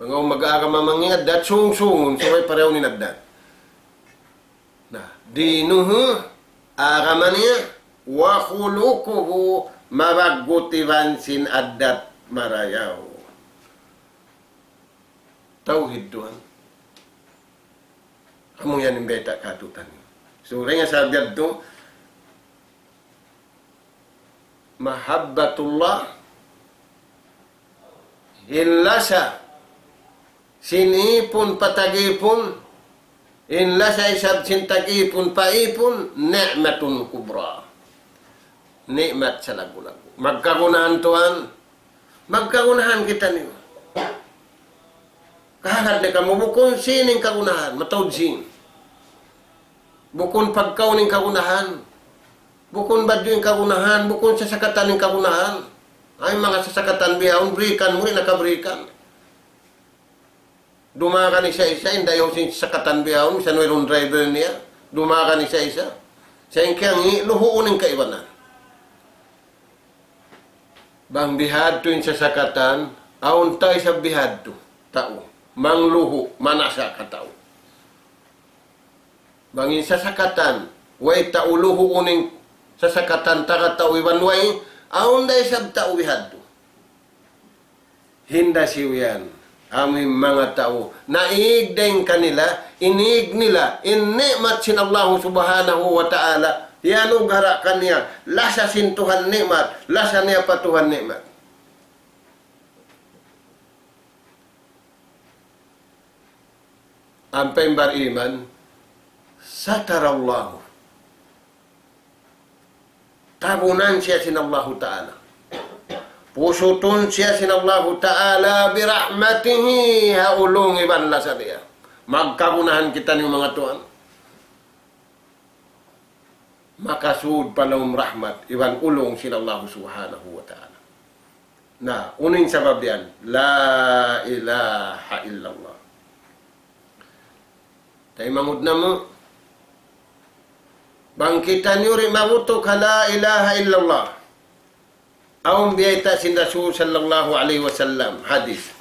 Bang awn mag-aagama mangi' addat, sung-sungun, subay parehaun in addat. Na, دينه, agama niya, وخلقه, mabaggut iban sin addat marayaw. Tawhid tuwan. Amu yan in bayta' kātu'niyu. So, dayn ha sabab yadtu, محبة الله, in lasa sin ipun pa tag-ipun, in lasa isab sin tag-ipun pa ipun, نعمة كبرى. Ni'mat salaggu'-laggu'. Magkagunahan tuwan, magkagunahan kitaniyu. Kahagad na kamu, bukun sin in kagunahan, mataud sin. Bukun pagkaun in kagunahan. Bukun badju' in kagunahan, bukun sasakatan in kagunahan. Ay, manga sasakatan bihaun, brikan mu rin nakabreakan. Dumagan isa-isa, in dayaw sin sasakatan bihaun, misan wayruun driver niya. Dumagan isa-isa. Sa' in kiyangī', luhuun in kaibanan. Bang bihadtu in sasakatan, awn tau isab bihadtu, tau. Mangluhu', manasa' ka tau. Bang in sasakatan, way tau luhuun in sasakatan taga tau iban way, awn da isab tau bihadtu. Hinda siyu yan, amu in manga tau, naig dayn kanila, inig nila, in ni'mat sin Allahu Subhanahu wa Ta'ala, iyanugara' kaniya, lasa sin Tuhan ni'mat, lasa niya pa Tuhan ni'mat. Ampa in bariman, ستره الله. Tabunan siya sin Allahu Ta'ala. Pusutun siya sin Allahu Ta'ala برحمته, ha ulung iban lasa niya. Magkagunahan kitaniyu manga tuwan. Makasud pa lawm rahmat iban ulung sin Allahu Subhanahu wa Ta'ala. Na, unu in sabab yan? لا إله إلا الله. Taymanghud namu', bang kitaniyu di' mabutuk ha لا إله إلا الله, awn biyayta' sin Rasul sallallahu alayhi wasallam, hadith.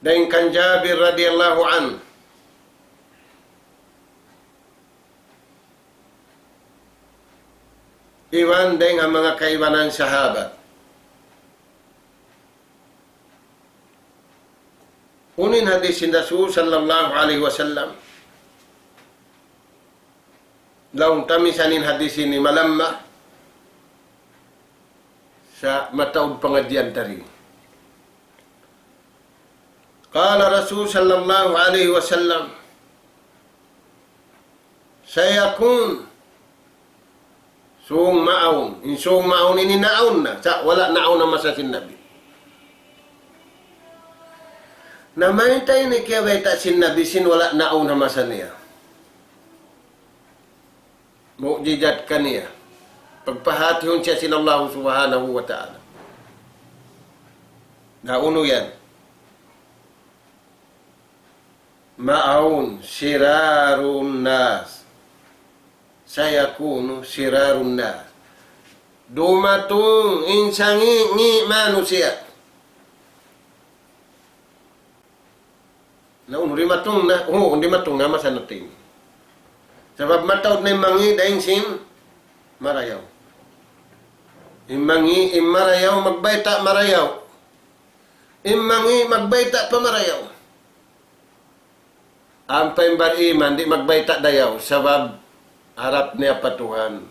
Dayn kan Jabir radiyallahu anhu. Iban dayn ha manga kaibanan sahabat. Unu in hadith sin Rasul sallallahu alayhi wasallam. Laung ta misan in hadith ini malamma sa' mataud pangadjian ta di. قال رسول صلى الله عليه وسلم، سيكون, sung maawn. In sung maawn ini naawn na. Sa' wala' naawn ha masa sin Nabi. Na mayta' ini kiyabayta' sin Nabi sin wala' naawn ha masa niya? Mu'jizat kaniya. Pagpahatihun siya sin Allah Subhanahu wa Ta'ala. Na unu yan? Maawn شرار الناس. سيكون شرار الناس. Dumatung in sangi'-ngi' manusiya'. Na unu, dimatung na, uu, dimatung na masa natin. Sabab mataud na in mangi' dayn sin marayaw. In mangi', in marayaw, magbayta' marayaw. In mangi' magbayta' pa marayaw. Ampa in bariman, di' magbayta' dayaw, sabab harap niya pa Tuhan.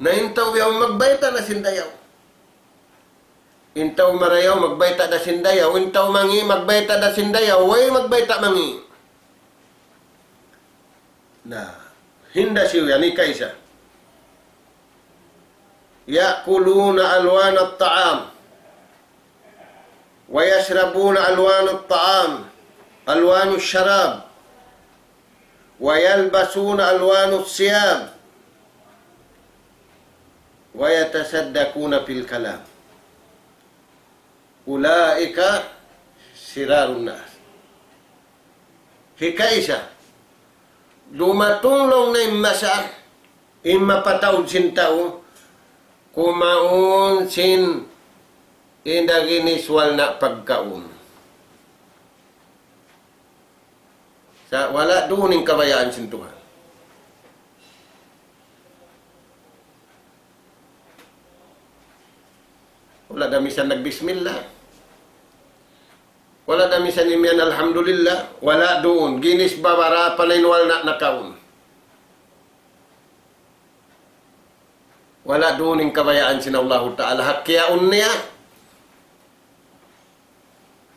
Na in tau yaun magbayta' na sin dayaw. In tau marayaw magbayta' da sin dayaw, in tau mangi' magbayta' da sin dayaw, way magbayta' mangi'. Na, hinda siyu yan, ikaisa. يأكلون ألوان الطعام، ويشربون ألوان الطعام، ألوان الشراب، ويلبسون ألوان الثياب، ويتصدقون في الكلام. أولئك شرار الناس. Hikaisa, dumatung laung niya in masa, in mapataud sin tau, kumaun sin indaginis walna' pagkaun. Sa' wala' duun in kabayaan sin Tuhan. Wala' da misan nagbismillah. Wala' da misan imiyan alhamdulillah. Wala' duun. Ginis babara pa na in walna' nakaun. Wala' duun in kabayaan sin Allahu Ta'ala. Ha kiyaun niya.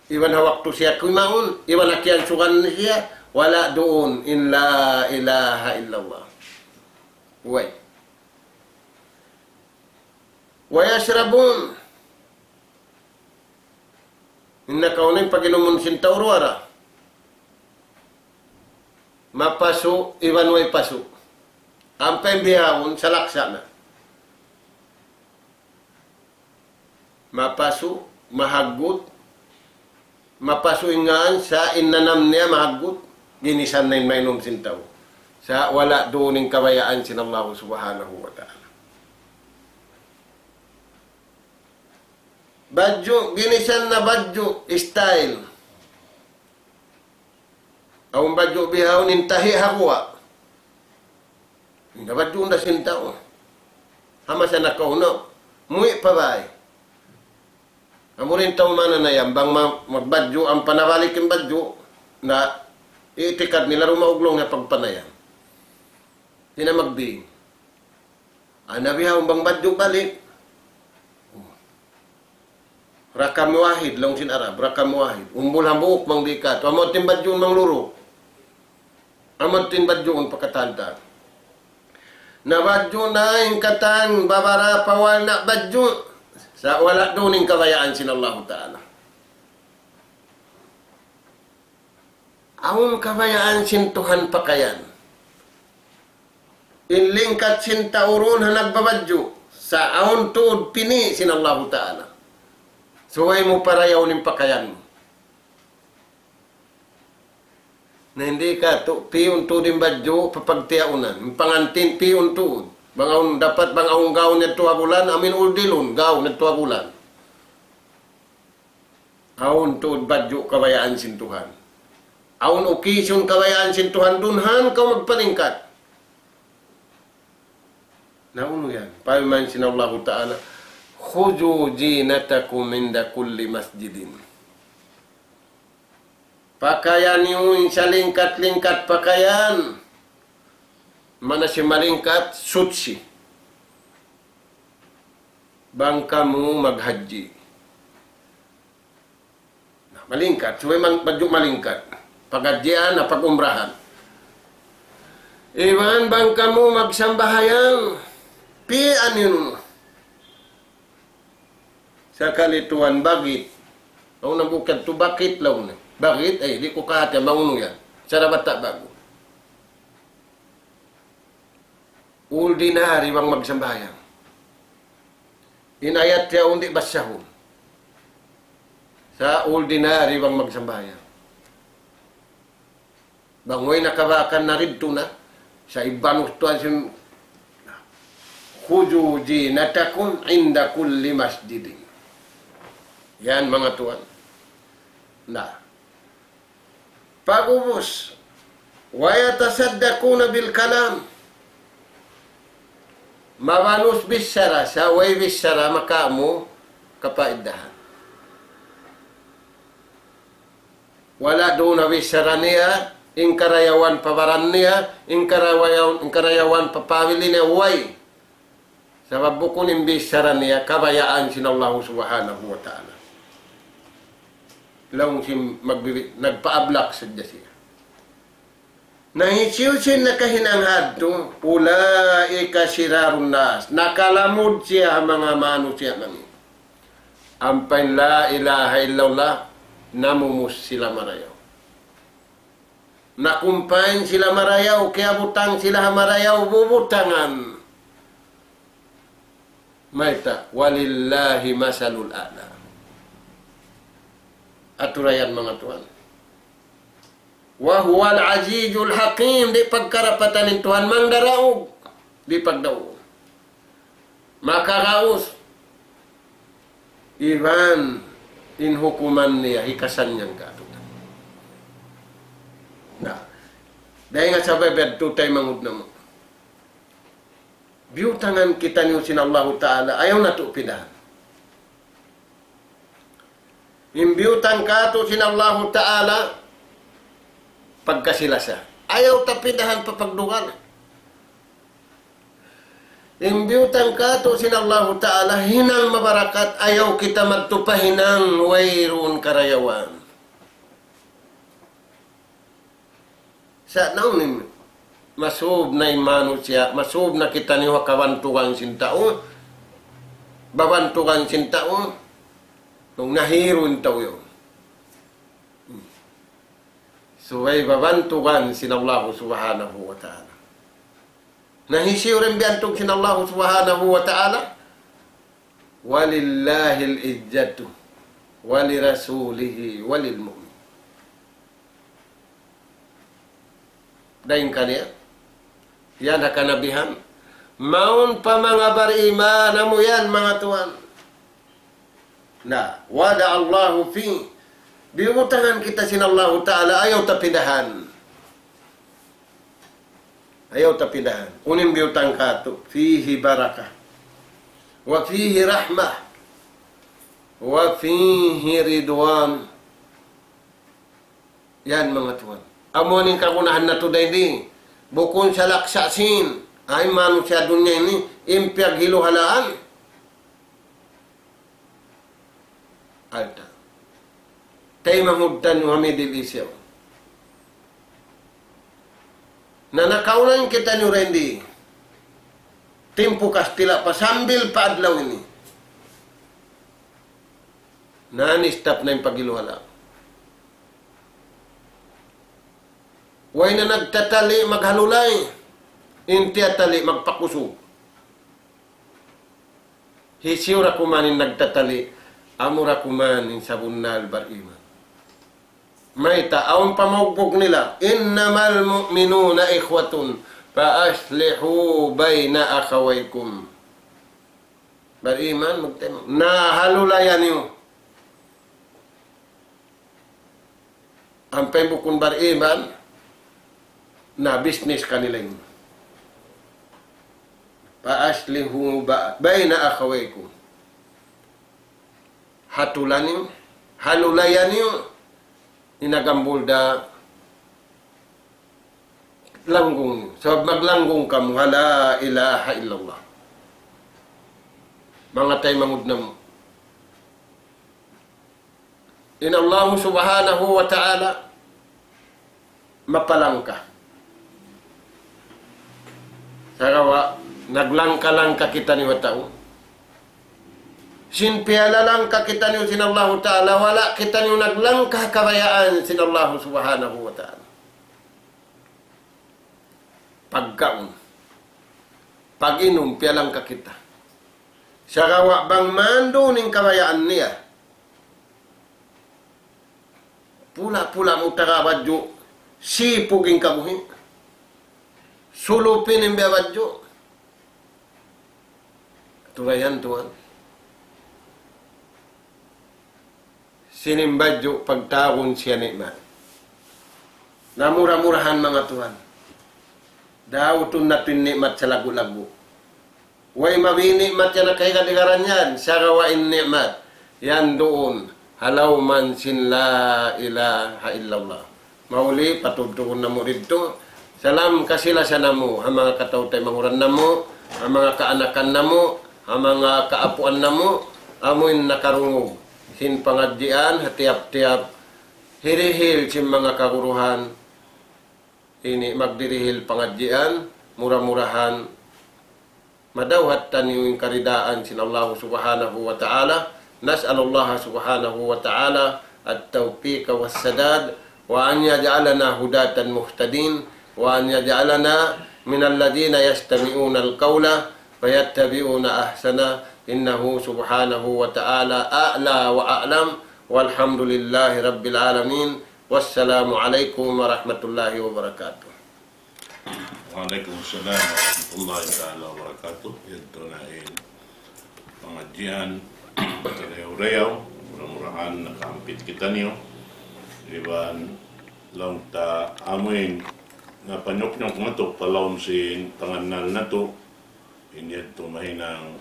Iban ha waktu siya kumaun, iban ha kiyansugan siya, wala' duun in لا إله إلا الله. Way. ويشربون. In nakaun in pag-inumun sin tau duwa ra. Mapasu', iban way pasu'. Ampa in bihaun, salaksa na. Mapasu', mahaggut, mapasu' in ngan sa' in nanam niya mahaggut, ginisan na in mainum sin tau. Sa' wala' duun in kabayaan sin Allah Subhanahu wa Ta'ala. Badju', ginisan na badju', style. Awn badju' bihaun in tahi' ha guwa'. Nabadju' na sin tau. Ha masa nakauna, muwi' pa bāy. Amu in tau mananayam, bang ma-, magbadju', ampa nabalik in badju', na itikad nila dumaug laung niya pagpanayam. Di' na magbing. Ana bihaun bang badju' balik. Rakam wahid, laung sin Arab, rakam wahid. Umbul hambuuk bang di' katu'. Amu in badjuun mangluru. Amu in badjuun pa katan-katan. Na badju' na in katan, babarapa wala' na badju'. Sa' wala' duun in kabayaan sin Allahu Ta'ala. Awn kabayaan sin Tuhan pakayan. In lingkat sin tau duun ha nagbabadju', sa' awn tuud pini' sin Allahu Ta'ala. Subay mu parayawun in pakayan mu. Na di' katu', piyun tuud in badju', papagtiyaunan. In pangantin, piyun tuud. Bang awn dapat, bang awn gaun yadtu ha bulan, amu in uldilun, gaun yadtu ha bulan. Awn tuud badju' kabayaan sin Tuhan. Awn occasion kabayaan sin Tuhan, duun han kaw magpalingkat. Na unu yan? Parman sin Allahu Ta'ala, خذوا زينتكم عند كل مسجد. Pakayan niyu in salingkat-lingkat pakayan. Mana siya malingkat, suchi. Bang kamu maghajji. Na, malingkat. Subay man, badju' malingkat. Paghajjian, na pag-umrahan. Iban bang kamu magsambahayang, pi'an yun. Sakali tuwan bagit. Awn na bukun tu bakit laung na. Bagit, eh, di' ku kahati, maunu yan. Sara bata' bagu. Ordinary bang magsambahayang. In ayat yaun di' basahun. Sa' ordinary bang magsambahayang. Bang way nakabakan na ridtu na, sa' ibanus tuwan sin, خذوا زينتكم عند كل مسجد. Yan, manga tuwan. Na. Pag'ubus, ويتصدقون بالكلام. Mabanus bichara, sa' way bichara makamu kapaidahan. Wala' duun na bichara niya, in karayawan pa baran niya, in karayawan, in karayawan pa pamilya niya, way. Sabab bukun in bichara niya kabayaan sin Allahu Subhanahu wa Ta'ala. Laung sin magbibi-, nagpaablak sadja siya. Na hisiyu-siyu in nakahinang hadtu, أولئك شرار الناس. Nakalamud siya ha manga manusiya' mangī'. Ampa in la ilaha illallah, namumus sila marayaw. Nakumpain sila marayaw, kiyabutang sila ha marayaw bubutangan. Mayta', ولله المثل الأعلى. Atura yan, manga tuwan. وهو العزيز الحكيم, di' pagkarapatan in Tuhan mangdaraug, di' pagdaug. Makaraus. Iban in hukuman niya hikasannyang katu'niyu. Na, dayn ha sabab yadtu taymanghud namu'. Biyutangan kitaniyu sin Allahu Ta'ala, ayaw natu' pidahan. In biyutang katu' sin Allahu Ta'ala, pagkasi-lasa. Ayaw ta pidahan pa pagdugal. In biyutang katu' sin Allahu Ta'ala, hinang mabarakat, ayaw kita madtu pa hinang wayruun karayawan. Sa' naunu in masub na in manusiya', masub na kitaniyu ha kabantugan sin tau, babantugan sin tau, nung nahiru in tau yaun. Subay babantugan sin Allahu Subhanahu wa Ta'ala. Na hisiyu in biyantug sin Allahu Subhanahu wa Ta'ala? ولله العزة ولرسوله وللمؤمنين. Dayn kaniya, yan ha kanabihan. Mawn pa manga bariman, amu yan, manga tuwan. Na, ودع الله فيه. Biyutangan kita sin Allahu Ta'ala, ayaw ta pidahan. Ayaw ta pidahan. Unu in biyutang katu', فيه بركة وفيه رحمة وفيه رضوان. Yan, manga tuwan. Amu in kagunahan natu' dayn di. Bukun salaksa' sin. Ay, manusiya' dunya ini, in piyaghiluhalaan. alta'. Taymanghud taniyu ha Middle East yaun. Na nakauna in kitaniyu dayn di. Timpu kastila pa sambil pa adlaw ini. Na ni-stop na in paghiluhala'. Way na nagtatali' maghalulay. In tiyatali' magpakusug. Hisiyu ra kuman in nagtatali', amu ra kuman in sabunnal bariman. Mayta', awn pa maugbug nila, إنما المؤمنون إخوة فأصلحوا بين أخويكم. Bariman, magtaymanghud. Na halulaya niyu. Ampa in bukun bariman, na business kanila ini. فأصلحوا ب-, بين أخويكم. Hatula niyu, halulaya niyu, in nagambul da langgung niyu. Sabab maglanggung kamu ha la ilaha illallah. Manga taymanghud namu'. In Allahu Subhanahu wa Ta'ala mapalangka. Sagawa' naglangka-langka kitaniyu ha tau. Sin piyalalangka kitaniyu sin Allahu Ta'ala, wala' kitaniyu naglangka kabayaan sin Allahu Subhanahu wa Ta'ala. Pagkaun, pag-inum, piyalangka kita. Sagawa' bang mandu' in kabayaan niya, pula-pula mu taga badju', sipug in kabuhi', sulupin in biya' badju'. Tulayan tuwan. Sin in badju' pagtawagun siya ni'mat. Na mura-murahan manga tuwan. Dautun natu' in ni'mat salaggu'-laggu'. Way mabi ni'mat yan nakahigad-higaran yan, sagawa' in ni'mat yan duun ha lawm sin la ilaha illallah. Mahuli, patudtuhun namu' didtu. Salam kasi-lasa namu', ha manga kataw-taymanghuran namu', ha manga kaanakan namu', ha manga kaapuan namu', amuin nakarungug sin pangadjian, ha tiyap-tiyap hirihil sin manga kaguruhan. Ini magdirihil pangadjian, mura-murahan madawhat taniyu in karidaan sin Allahu Subhanahu wa Ta'ala. نسأل الله سبحانه وتعالى التوفيق والسداد، وأن يجعلنا هداة مهتدين، وأن يجعلنا من الذين يستمعون القول فيتبعون أحسنه، إنه سبحانه وتعالى أعلى وأعلم، والحمد لله رب العالمين. والسلام عليكم ورحمة الله وبركاته. Wa alaykum salam warahmatullahi ta'ala wabarakatuh. Yadtu na in pangadjian karayaw-rayaw. Mura-murahan nakaampit kitaniyu. Iban laung ta amuin napanyuknyuk natu' pa lawm sin pangannal natu'. In yadtu mahinang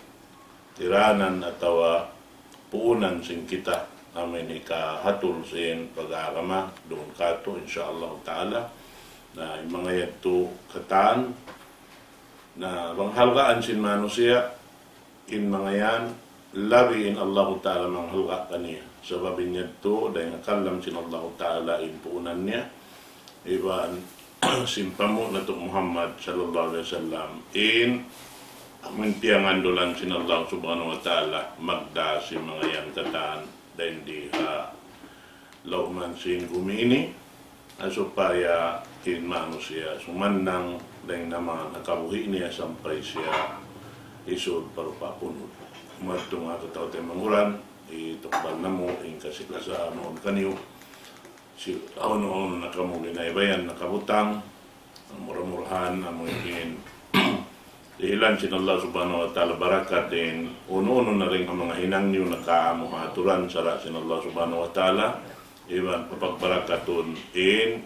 tiranan atawa puunan sin kita, amuin hikahatul sin pag-agama duun katu', insya Allah ta'ala. Na, in manga yadtu katan, na, bang halgaan sin manusiya', in manga yan, labi in Allah ta'ala manghalga' kaniya. Sabab in yadtu, dayn ha kalam sin Allah ta'ala in puunan niya, iban sin panghu' natu' Muhammad sallallahu alayhi wasallam, in amun piyangandulan sin Allah subhanahu wa ta'ala, magdā sin manga yan katan, dayn di ha lawm sin gumi ini, ha supaya in manusiya' sumannang dayn ha manga kabuhi' niya sampay siya isud pa rupa punud. Madtu manga kataw-taymanghuran, itukbal namu' in kasi-lasa mawn kaniyu. Sin unu-unu na kamu ginaybayan nakabutang, mura-murahan amu in dihilan sin Allah subhanahu wa ta'ala barakat in unu-unu na dayn ha manga hinang niyu nakaamu ha aturan sara' sin Allah subhanahu wa ta'ala, iban papagbarakatun in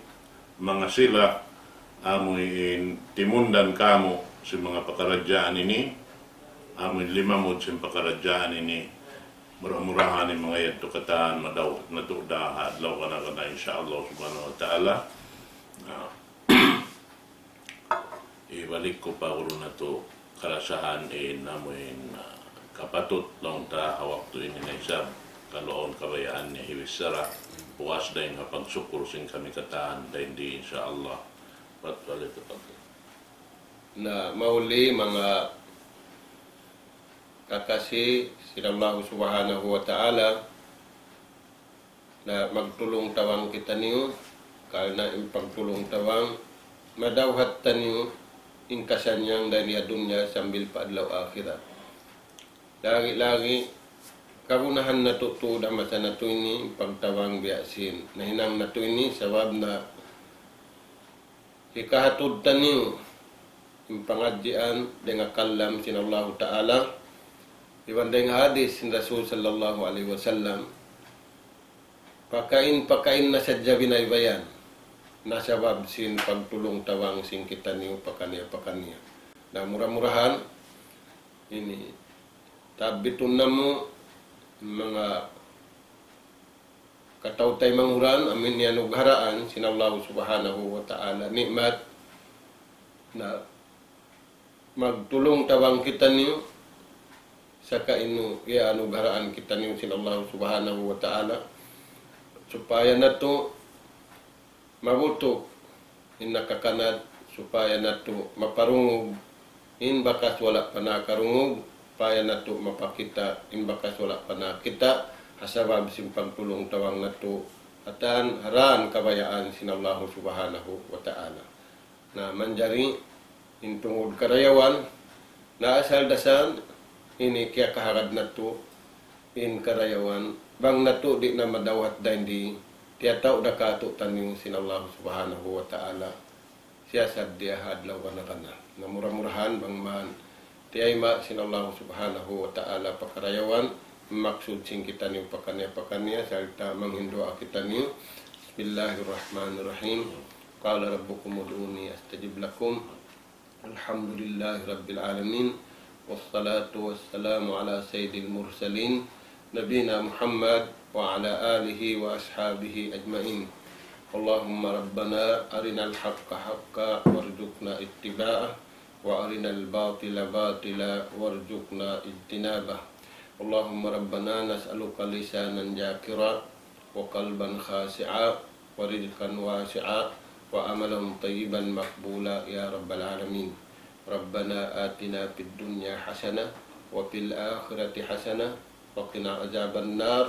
manga sila amu in timundan kamu sin manga pakaradjaan ini, amu in limamud sin pakaradjaan ini. Mura-murahan in manga yadtu katan madawhat natu' da ha adlaw kana-kana, insya Allah subhanahu wa ta'ala. Na, ibalik ku pa unu natu' kalasahan in amuin, ah, kapatut laung ta ha waktu ini na isab. Laung kabayaan niya hibichara, puas dayn ha pagsukur sin kami katan dayn di, insya Allah. Pat balik ka pag- Na mahuli manga kakasi sin Allahu Subhanahu wa Ta'ala, na magtulung-tawang kitaniyu, karna' in pagtulung-tawang, madawhat taniyu in kasannyangan dayn ha dunya sambil pa adlaw akhirat. Lagi-lagi, kagunahan natu' tuud ha masa natu' ini, pagtawang biya' sin nahinang natu' ini, sabab na hikahatud taniyu in pangadjian dayn ha kalam sin Allahu Ta'ala, iban dayn ha hadis sin Rasul sallallahu alayhi wasallam, pakain-pakain na sadja binaybayan, na sabab sin pagtulung-tawang sin kitaniyu pakaniya-pakaniya. Na mura-murahan, ini, tabbitun namu' manga kataw-taymanghuran amun iyanugharaan sin Allahu Subhanahu wa Ta'ala ni'mat, na magtulung-tawang kitaniyu, saka inu iyanugharaan kitaniyu sin Allahu Subhanahu wa Ta'ala, supaya natu' mabutuk in nakakanat, supaya natu' maparungug in bakas wala' pa nakarungug, supaya natu' mapakita' in bakas wala' pa nakita', ha sabab sin pagtulung-tawang natu' katan ha dān kabayaan sin Allahu Subhanahu wa Ta'ala. Na manjari in tungud karayawan, na asal da isab ini kiyakahagad natu' in karayawan, bang natu' di' na madawhat dayn di, tiyataud da kātu'niyu sin Allahu Subhanahu wa Ta'ala, siya sadja ha adlaw gana-gana. Na mura-murahan bang man tiyayma' sin Allahu Subhanahu wa Ta'ala pa karayawan, maksud sin kitaniyu pakaniya-pakaniya, sarta' manghindu' kitaniyu. بسم الله الرحمن الرحيم. قال ربكم ادعوني أستجب لكم. الحمد لله رب العالمين، والصلاة والسلام على سيد المرسلين، نبينا محمد وعلى آله وأصحابه أجمعين. اللهم ربنا أرنا الحق حقا وارزقنا اتباعه، وأرنا الباطل باطلا وارزقنا اجتنابه. اللهم ربنا نسألك لسانا ذاكرا وقلبا خاشعا ورزقا واسعا وعملا طيبا مقبولا يا رب العالمين. ربنا آتنا في الدنيا حسنة وفي الآخرة حسنة وقنا عذاب النار.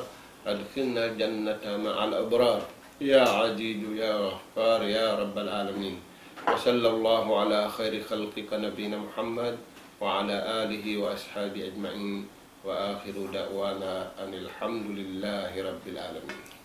أدخلنا الجنة مع الأبرار يا عزيز يا غفار يا رب العالمين. وصلى الله على خير خلقك نبينا محمد وعلى آله وأصحابه أجمعين. وآخر دعوانا أن الحمد لله رب العالمين.